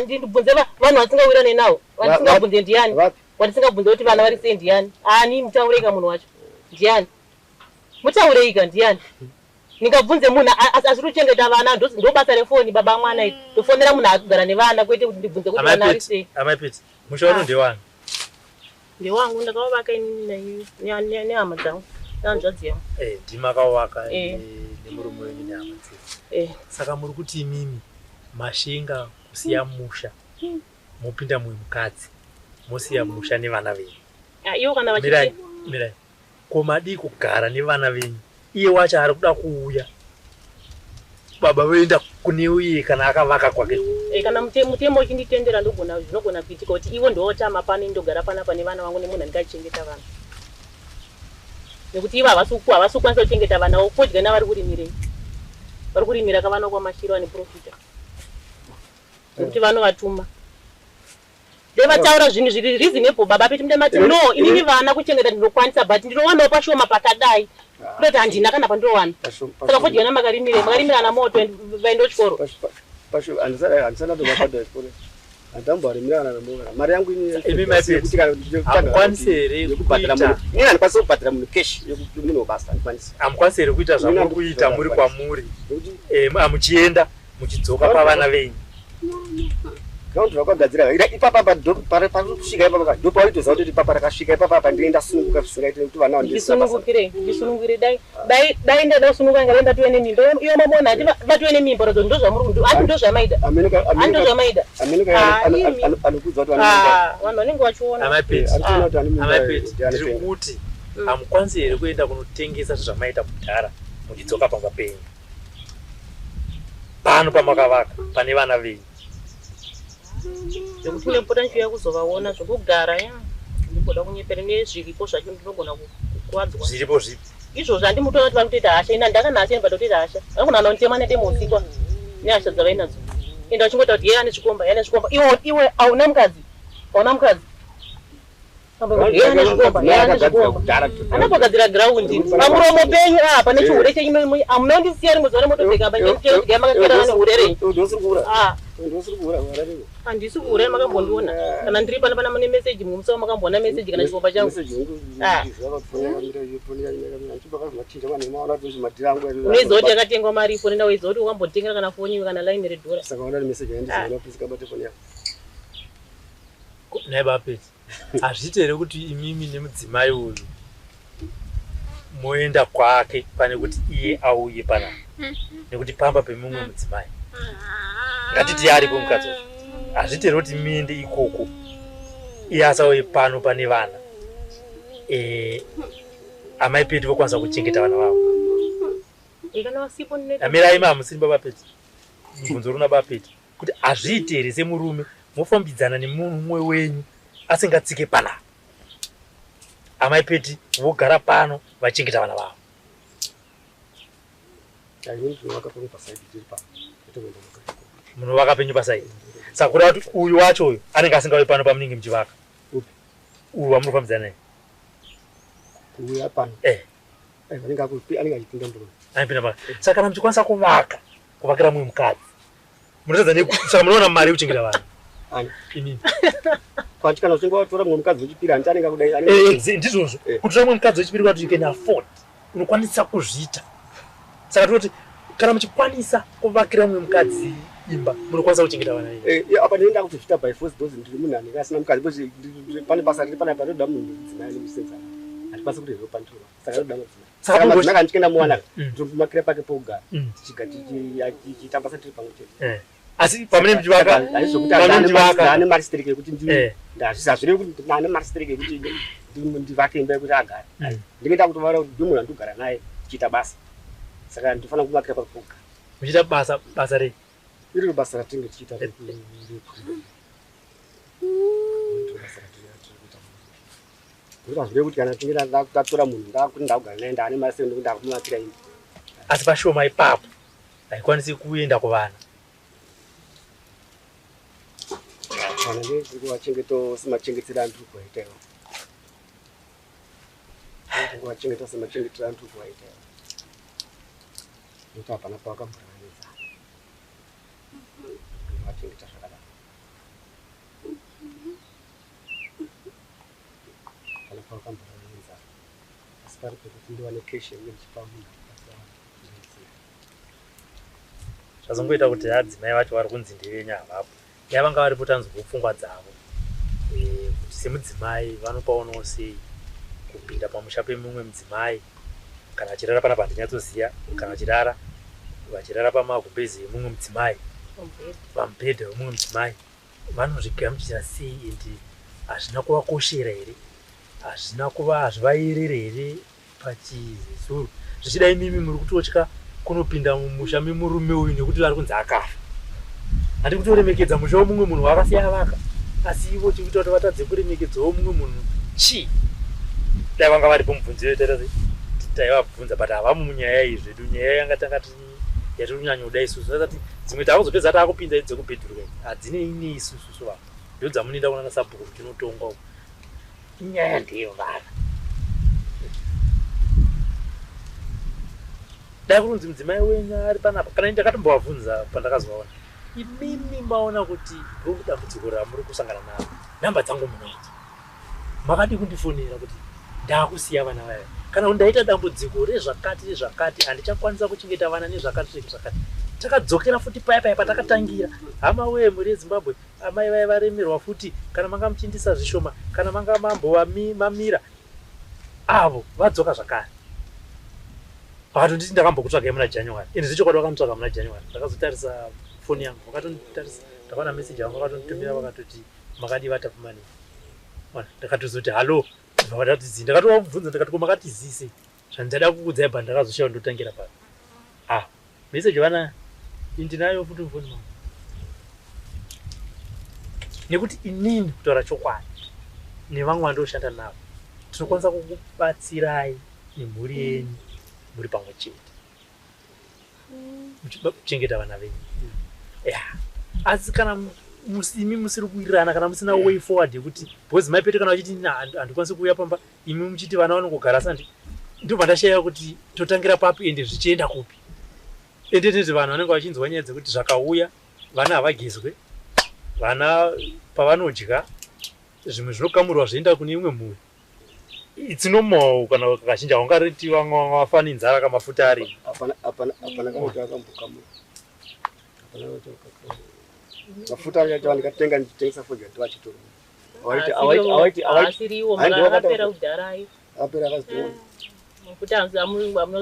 Ndibvunze vanhu vasingawirirani navo. Vandisingabvunze ndiani? Vandisingabvunze kuti vana vari sei ndiani? Ani mutaureika munhu wacho? Ndiani? Mutaureika ndiani? Ndingabvunze munhu asiri kuchengeta vana ndo basa refoni baba mwana iri. Ndofonera munhu akugara nevana kwete kuti ndibvunze kuti vana vari sei. Amai Peti, musha uno ndewani? Ndewangu ndakavaka inini nehama dzangu. Nehanzvadzi yangu. Ndimakavaka nemurume wenyu nehama dzenyu. Saka muri kuti imimi mashinga kusiya musha mopinda mumwe mukadzi mosiya musha nevana venyu. Ivo kana vachiti mirai. Ko madii kugara nevana venyu? Iye wacho ari kuda kuuya. Baba voenda kune uye kana akavaka kwake. Kana mutemo uchinditendera ndogona zvinogona kuitika kuti ivo ndovotama pano ndogara panapa nevana vangu nemunhu andingachengeta vana. Nekuti ivo havasi kukwanisa kuchengeta vana vo kodya navari kurimirei. Vari kurimira kavana kwaMashiro ane profita. Nekuti vanovatuma. Dai vataura zvinhu zviri reasonable baba Peti mude mati no inini vana kuchengeta ndinokwanisa but ndinowanawo pashoma pakadai. Kutoti handina kana pandinowana. Saka fodya yena makarimire makarimira ana moto vaenda kuchikoro. Pasho handisana tovabhadhara chikoro. Handamboarimira ana nambo kana mari yangu ini Imi mai yekuti kana Hamukwanisi here yekubhadhara kuita munhu. Ini handikwanisi kubhadhara munhu cash yekuti munhu webasa handikwanisi. Hamukwanisi here kuita zvamuri kuita muri kwamuri Nekuti eh, muchienda muchidzoka pavana venyu? Ground rakagadzira ipapa pari kusvika ipapa ndopawaitoziva kuti ipapa rakasvika ipapa apa ndinge ndasununguka zvisingaite nekuti vana vandisina basa. Ndisunungukire, ndisunungukire dai dai dai ndada kusununguka ngare ndatuwe nemimba. Iyo mamona hati vatuwe nemimba rodzo ndozvamuri hati ndozvamaida. Hati ndozvamaida. Ameneka Ah, imi. anokudza kuti vane Ah, vanhu vanenge vachiona. Amai Peti, arikuona kuti ane mimba amai Peti, ndiani ndiri penga. kuti hamukwanisi here kuenda kunotengesa sezvamaita kudhara muchidzoka pamba penyu pano pamakavaka pane vana venyu? Zvekuti ndinopota ndichiuya kuzovaona zvekugara ya ndimboda kunyepera nezviripo zvacho ndinogona kukuvadzwa. Zviripo zvipi? Izvozvo handimutoona kuti vari kutoita hasha ina ndakana hasha inobada kutoita hasha vanogona kana kunditema nedemo usiku nehasha dzavainadzo ende vachingoita kuti yeye ane chikomba yeye ane chikomba iwe iwe hauna mukadzi hauna mukadzi yeye ane chikomba yeye ane chikomba anambogadzira giraundi pamuromo penyu apa nechihure chenyu amunondisiya rimwe zuva remotopfeka apa makakwerana nehure renyu. Ndosiri kuura. Ah. Ndosiri kuura warariko. Handisi kuura makambondiona kana ndiri pano pana mune meseji mumusoro makamboona meseji kana chikomba changu. Message yangu Ah. ndiziva kuti foni yakamira iyo foni yakamira ndichibva kazvimachinja vanhu maona kuti madhira angu Unoiziva kuti yakatengwa mari ifoni nawe iziva kuti wakambotengera kana foni iwe kana line redhora. Saka ona message yandiziva kuti sikabate foni yako. Nhai baba Peti, hazviiti here kuti imimi nemudzimai uyu moenda kwake pane kuti iye auye panapa nekuti pamba pemumwe mudzimai ngatiti aripo mukadzi wacho hazviiti here kuti muende ikoko iye asauye pano pane vana eh, amai Peti vokwanisa kuchengeta vana vavo? Kana wasipo ndinoita. Amirai mamusiri baba Peti, mubvunzo runa baba Peti kuti hazviiti here semurume mofambidzana nemumwe wenyu asingatsike panapa amai Peti vogara pano vachengeta vana vavo? Ini ndinovaka pangu pasaidi tiri pa. Kwete kuenda mukati. Munovaka penyu pasaidi saka kuda kuti uyu wacho uyu anenge asingauyi pano pamunenge muchivaka? Upi? Uyu wamunofambidzana naye. Kuuya pano. Eh. Eh, anenge akupi anenge achipinda murume. Anopinda pano saka kana muchikwanisa kuvaka kuvakira mumwe mukadzi munotadza nei saka munoona mari yekuchengeta vana? Ani. Inini. Kwati kana uchinge watora mumwe mukadzi wechipiri hanti anenge akudai Eh, anenge ndizvozvo Eh. kutora mumwe mukadzi wechipiri kwati you can afford unokwanisa kuzviita saka tinoti kana muchikwanisa kuvakira mumwe mukadzi imba munokwanisa kuchengeta vana venyu. Eh, apa ndinoenda kutozviita by force because ndiri munhu anenge asina mukadzi because pane basa riri panapa rinoda munhu mudzimai anomusenza. Handikwanisi kuti ropa ndiro. Saka rinoda mudzimai. Saka Saka munhu madzimai kana ndichienda muwana ndinomakira pake pokugara. Tichiga tichiita basa tiri pamwe chete. Eh. Asi pamene muchivaka Handizvokuti pamene muchivaka ndane mari stereki yekuti ndi hazvirevi kuti ndane mari stereki yekuti ndivake imba yekuti agare. Ndinge ndakutovara kuti ndimunhu wandinogara naye tichiita basa. Saka ndinofanira kuvakira pake pokugara. Muchiita basa basa rei? Iriro basa ratinenge tichiita ndiro basa ratinenge tiri kuita. Nekuti hazvirevi kuti kana tinge tatora munhu ndakuti ndakugara naye ndaane mari stereki nekuti ndakumuvakira imba. Asi pashoma ipapo haikwanisi kuenda kuvana? Vana ndiri kuvachengetawo semachengetero andiri kuvaita iwo. Ndiri kuvachengeta semachengetero andiri kuvaita iwo. Nekuti hapana pavakamborara nenzara. Ndovachengeta zvakadaro. Hapana pavakamborara nenzara. Asi pari pekuti ndiwane keshi yekuti ndichipa munhu akakwanisa ndisina. Zvazongoita kuti adzimai vacho vari kunzi ndevenyu havapo dai vanga varipo tanzwawo pfungwa dzavo Eh, kuti semudzimai vanopaonawo sei kupinda pamusha pemumwe mudzimai kana vachirara panapa handinyatsoziva kana vachirara vachirara pamagumbezi emumwe mudzimai pamubhedha wemumwe mudzimai vanozvigamuchira sei ende hazvina kuvakoshera here hazvina kuva hazvivayerere here pachizezuru zvichida imimi muri kutotya kunopinda mumusha memurume uyu nekuti vari kunzi akafa handi kutoremekedza musha wemumwe munhu waakasiya avaka asi ivo chikuita kuti vatadze kuremekedzawo mumwe munhu chii? Dai vanga varipo mubvunzo iyoyo taita sei taivabvunza but havamo munyaya iyi zvedu nyaya yanga tanga Yatiri kunyanyoda isusu asati dzimwe takuzopedza taakupinda idzi dzekubhedhuruka idzi hadzinei neisusu su vanhu ndo dzamunoenda kunana sabhuku kuti tinotongwa uko. Inyaya ndeyevana. Dai kunonzi mudzimai wenyu ari panapa kana ini ndakatombovabvunza pandakazovaona imimi maona kuti ndo dambudziko ramuri kusangana naro nhamba dzangu munoidzi makadii kundifonera kuti ndakusiya vana vaya kana kuti ndaita dambudziko rezvakati rezvakati handichakwanisa kuchengeta vana nezvakati nezvakati takadzokera futi paya paya patakatangira hama wee mhuri yezimbabwe amai vaya varemerwa futi kana manga muchiindisa zvishoma kana manga mambovamamira avo vadzoka zvakare vakatonditi ndakambokutsvagai muna january ende zvechokwadi vakanditsvaga muna january ndakazotarisa foni yangu vakatonditarisa ndakaona message yangu vakatonditumira vakatoti makadii vatapfumanei ndakatozoti hallo vakatizii ndakatovabvunza ndikati ko makatizii sei zvandada kukuudzai but ndakazoshaya ndotangira papi ah message vana indinayo futi mufoni mangu nekuti inini kutaura chokwadi nevamwe vandoshanda navo tinokwanisa kukubatsirai nemhuri yenyu muri pamwe chete muchichengeta vana venyu ya asi kana imi musiri kuwirirana kana musina way forward yekuti because mai Pete kana vachiti handikwanisi kuuya pamba imi muchiti vana vanongogara sandi ndobva ndashaya kuti totangira papi ende zvichienda kupi ende tete vanhu vanenge vachinzwa nyaya dzekuti zvakauya vana havagezwe vana pavanodya zvimwe zvinokamurwa zvoenda kune imwe mhuri it's normal kana kazhinji haungariti vamwe vafa nenzara kamafuta ari hapana hapana hapana kamuti akambokamura hapana kamuti akakamura mafuta acho andikatenga ndichitengesa fodya ndivachitora awaiti awaiti awaiti awaiti asiriwo Hayi, ndiwo akapera kudhara ayo apera akazitora mafuta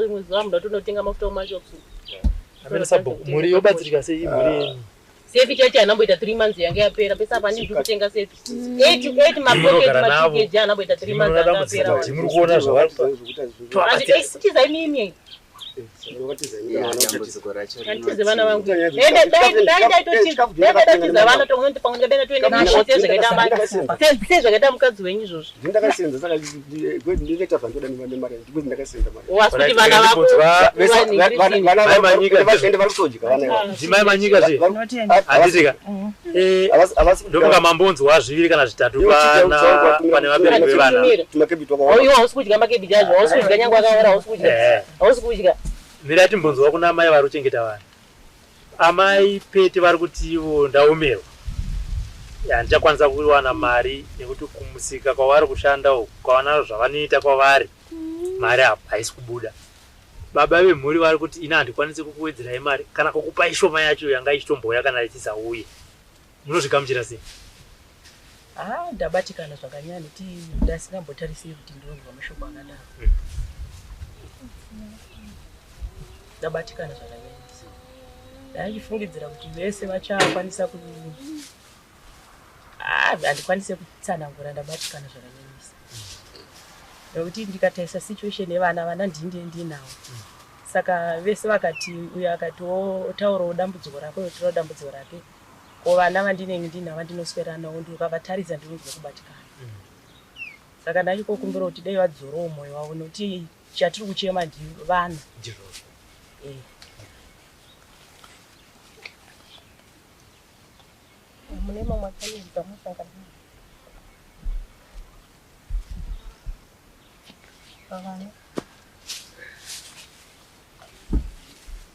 rimwe zuva muda tonotenga mafuta mumashops amene sabhuku mhuri yobatsirika sei imhuri yenyu sefi chacho hanamboita 3 months yange yapera pese apa handidi kutenga sefi 8 8 mapoketi Munogara navo. matikeji hanamboita 3 months Munoona yanga dambudziko yapera kuti muri kuona zvavari tiza imimi Dambudziko racho handize vana vangu Rinoti- ende dai dai ndaitotiza vana tokuti pamwe ndingadai ndatoenda kumusha sezvakaita mukadzi wenyu izvozvo ndakasenza saka ndinoita zvandoda nemari yangu ndakasenza mari wasi kuti vana vako Mai Manyika, ende vari kutodya vana ivava. Ndimai Manyika zve handitika ndofunga mambonzwa zviviri kana zvitatu pana pane vabereki vevana tumakebhiti wakawanda iwe hausi kudya makebhiji acho hausi kudya nyangwe akaora hausi kudya hausi kudya mira timbonzwa kuna amai vari kuchengeta vana amai Pete vari kuti ivo ndaomerwa handichakwanisa kuwana mari nekuti kumusika kwavari kushanda uku kwavanazvo zvavanoita kwavari mari apo haisi kubuda baba vemhuri vari kuti ini handikwanisi kukuwedzerai mari kana kukupai shoma yacho yanga ichitombouya kana ichisauye munozvigamuchira sei Ah, ndabatikana zvakanyanya nekuti ndasingambotarisiri kuti ndinonzwa mashoko akadaro. Ndabatikana zvakanyanyisa. Ndaichifungidzira kuti vese vachakwanisa ku Ah, handikwanise kutsanangura ndabatikana zvakanyanyisa. Nekuti ndikatarisa situation yevana, vana ndini ndinawo. Saka vese vakati uyo akati otaurawo dambudziko rake uyo otaurawo dambudziko rake. Ko vana vandinenge ndinavo vandinoswera navo ndikavatarisa ndinonzwa kubatikana. Saka ndachikokumbira kuti dai vadzorawo mwoyo wavo nekuti chatiri kuchema ndivana. Ndizvozvo. Mune mamwe achallenges amunosangana nawo pavana?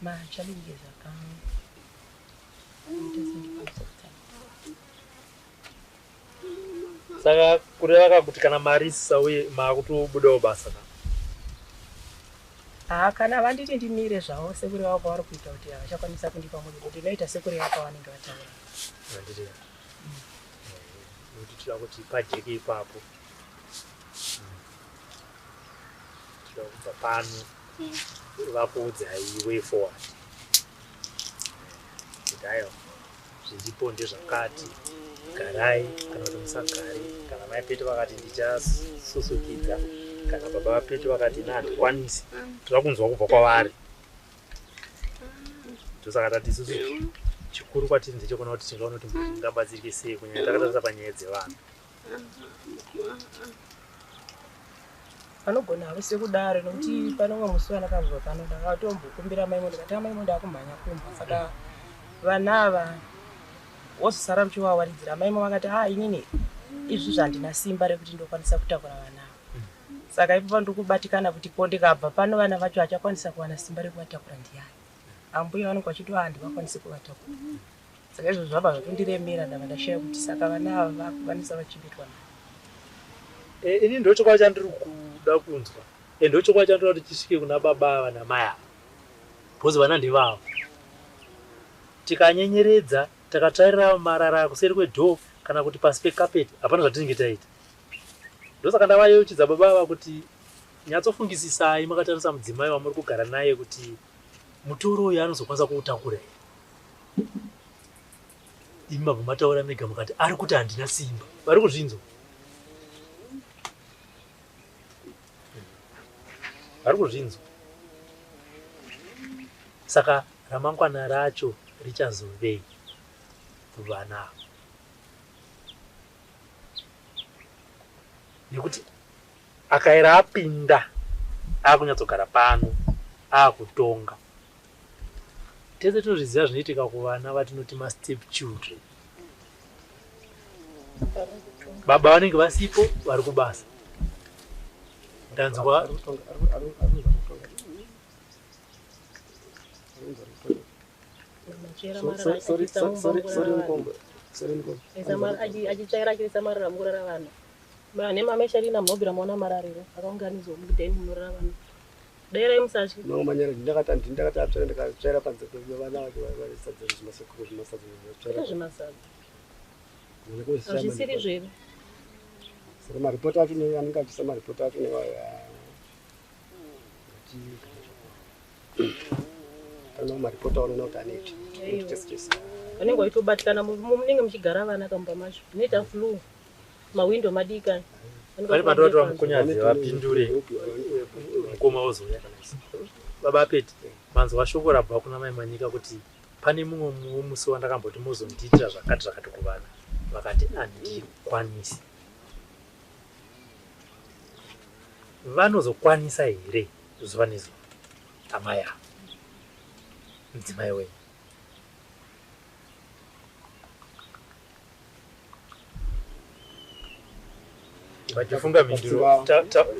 Machallenges akaita sendikwanisa kutsanangura. Saka kureva ka kuti kana mari isisauye maakutobudawo basa ka? Haa, kana vanditi ndimire zvavo sekureva kwavari kuita kuti havachakwanisa kundipa muripo, ndinoita sekureva kwavanenge vataura. Handiti nekuti tinoda kuti pajeke ipapo. Tinoda kubva pano vakuudzai way forward kuti aiwa zviripo ndezvakati garai kana kuti musagare kana mai Pete vakati ndichasusukidza kana baba vaPete vakati ina handikwanisi toda kunzwa kubva kwavari ndosaka tati isusu chikuru kwatiri ndechekuona kuti tingaona kuti munhu ingabatsirike sei kunyanya takatarisa panyaya dzevana. Vanogona havo sekudaro nokuti pane umwe musi wandakabva pano ndakatombokumbira maimo ndikati amaimo ndakumhanya kumba saka vana ava wozosara muchivawaridzira. Maimo vakati a inini izvi zvandina simba rekuti ndokwanisa kutakura vana ava. Saka ipapo ndiri kubatikana kuti ko ndikabva pano vana vacho achakwanisa kuwana simba rekuvatakura ndiani. Ambuya vanenge vachiti handivakwanisi kuvatakura. Saka izvozvo zvabva zvatondiremera ndabva ndashaya kuti saka vana ava vakukwanisa vachengetwa nani. Ini ndochokwadi chandiri kuda kunzwa. Ndochokwadi chandinoda kuti chisvike kuna baba ava namai ava. Because vana ndevavo. Tikanyenyeredza, takatsvairira marara kuseri kwedhoo kana kuti pasi pekapeti, hapana zvatinenge taita. Ndosaka ndavayeuchidza baba ava kuti nyatsofungisisai makatarisa mudzimai wamuri kugara naye kuti mutoro uyu anozokwanisa kuutakura here. Imi mabva mataura mega mukati ari kuti handina simba. Vari kuzvinzwa? Vari kuzvinzwa? Saka ramangwana racho richazovei kuvana ava? Nekuti akaera apinda akunyatsogara pano akutonga. Tese tinozviziva zvinoitika kuvana vatinoti mastep children. Baba vanenge vasipo vari kubasa. Ndanzwa Achitsvaira achiisa marara mukurara vana. Nemamesharina munobvira maona marariro akaunganidzwa mudheni munorara vana. Dairai musatye. No manyara ndakati ndakatsvaira ndakatsvaira panze vana vake vaisadza zvimasekuru zvimasadza zvitsvaira zvimasadza. Hazvisiri zvedu. Saka maripoti acho ne anenge achisa maripoti acho ne kana maripoti anoona kuti anoita chese. Vanenge vaitobatikana munenge muchigara vana kamumba macho. Munoita flu. Mawindo madika. Vari pandoti vamukunyadzi vapindure mukoma wozouya. Baba Peti, manzwa shoko rabva kuna mai Manyika kuti pane mumwe musi wandakamboti muzondiitira zvakati zvakati kuvana. Vakati handikwanisi. Vanozokwanisa here zuva nezuva amai ava mudzimai wenyu?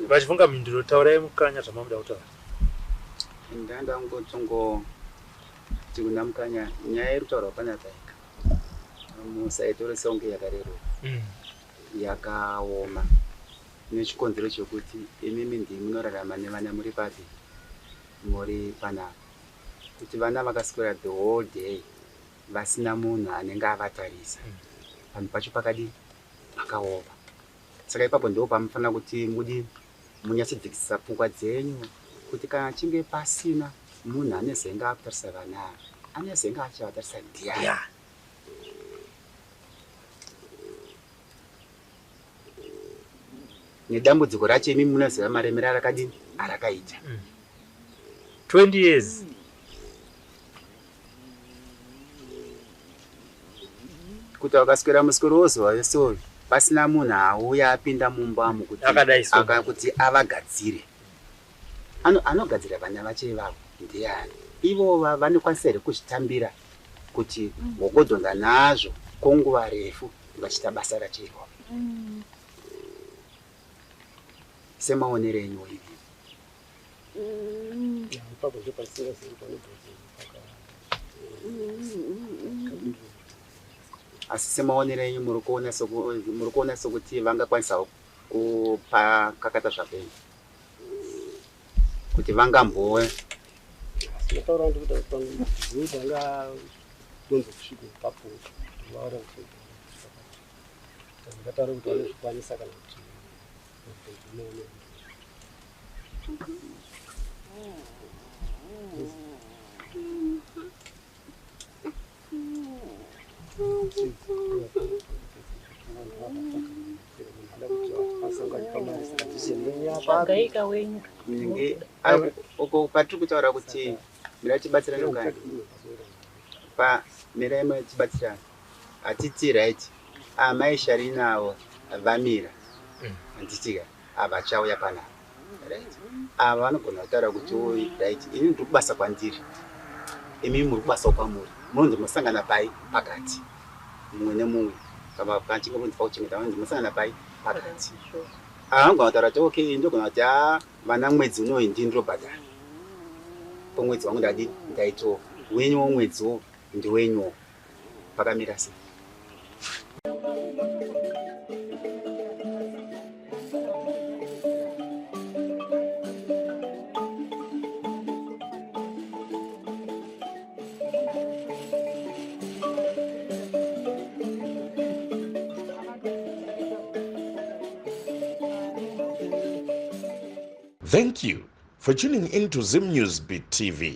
Vachifunga mhinduro taurai mukanya zvamamuda kutaura. Ndandangotsongo kuti kuna mukanya nyaya iri kutaurwa panapa musaitore sekunge yakareruka. Yakaoma nechikonzero chekuti imimi ndimi munorarama nevana muri papi muri panapa. Kuti vana vakaswera the whole day vasina munhu anenge avatarisa. Vanhu pacho pakadii pakaoma. Saka ipapo ndipo pamufanira kuti mudi munyatsodzikisisa pfungwa dzenyu kuti kana chinge pasina munhu anezenge akutarisa vana ava, anezenge achavatarisa ndiani? Nedambudziko racho imi munoziva maremero arakadini arakaita. 20 years. Kuti vakaswera muswero wozuva wese uyu pasina munhu auya apinda mumba umu kuti kuti avagadzire. Anogadzira vana vacho ivavo ndiani? Ivo vanokwanisa here kuzvitambira kuti vogodhonza nazvo kwenguva refu vachiita basa racho iroro? Semaonero enyu imi. Asi semaonero enyu muri kuona sokuti vangakwanisawo kupakakata zvapenyu kuti vangambowe Tsvagaika wenyu. Uko patiri kutaura kuti mirai tibatsirane kani. Pa mirai tibatsirane. Hatiti right. Amai Sharina avo vamira. Handitika avachauya panapa. Right, ava vanogona kutaura kuti oi, right, ini ndiri kubasa kwandiri, imi muri kubasawo kwamuri, munonzi musangana pai pakati mumwe nemumwe, kana kachinge munzi pakuchengeta vanonzi musangana pai pakati. Ava vanogona kutaura kuti okay, ndogona kuti a vana mwedzi unoyi ndini ndinobhadhara pomwedzi wangu, ndadini, ndaitawo wenyuwo mwedziwo ndiwenyuwo, pakamira sei? Thank you for tuning in to Zim News Beat TV.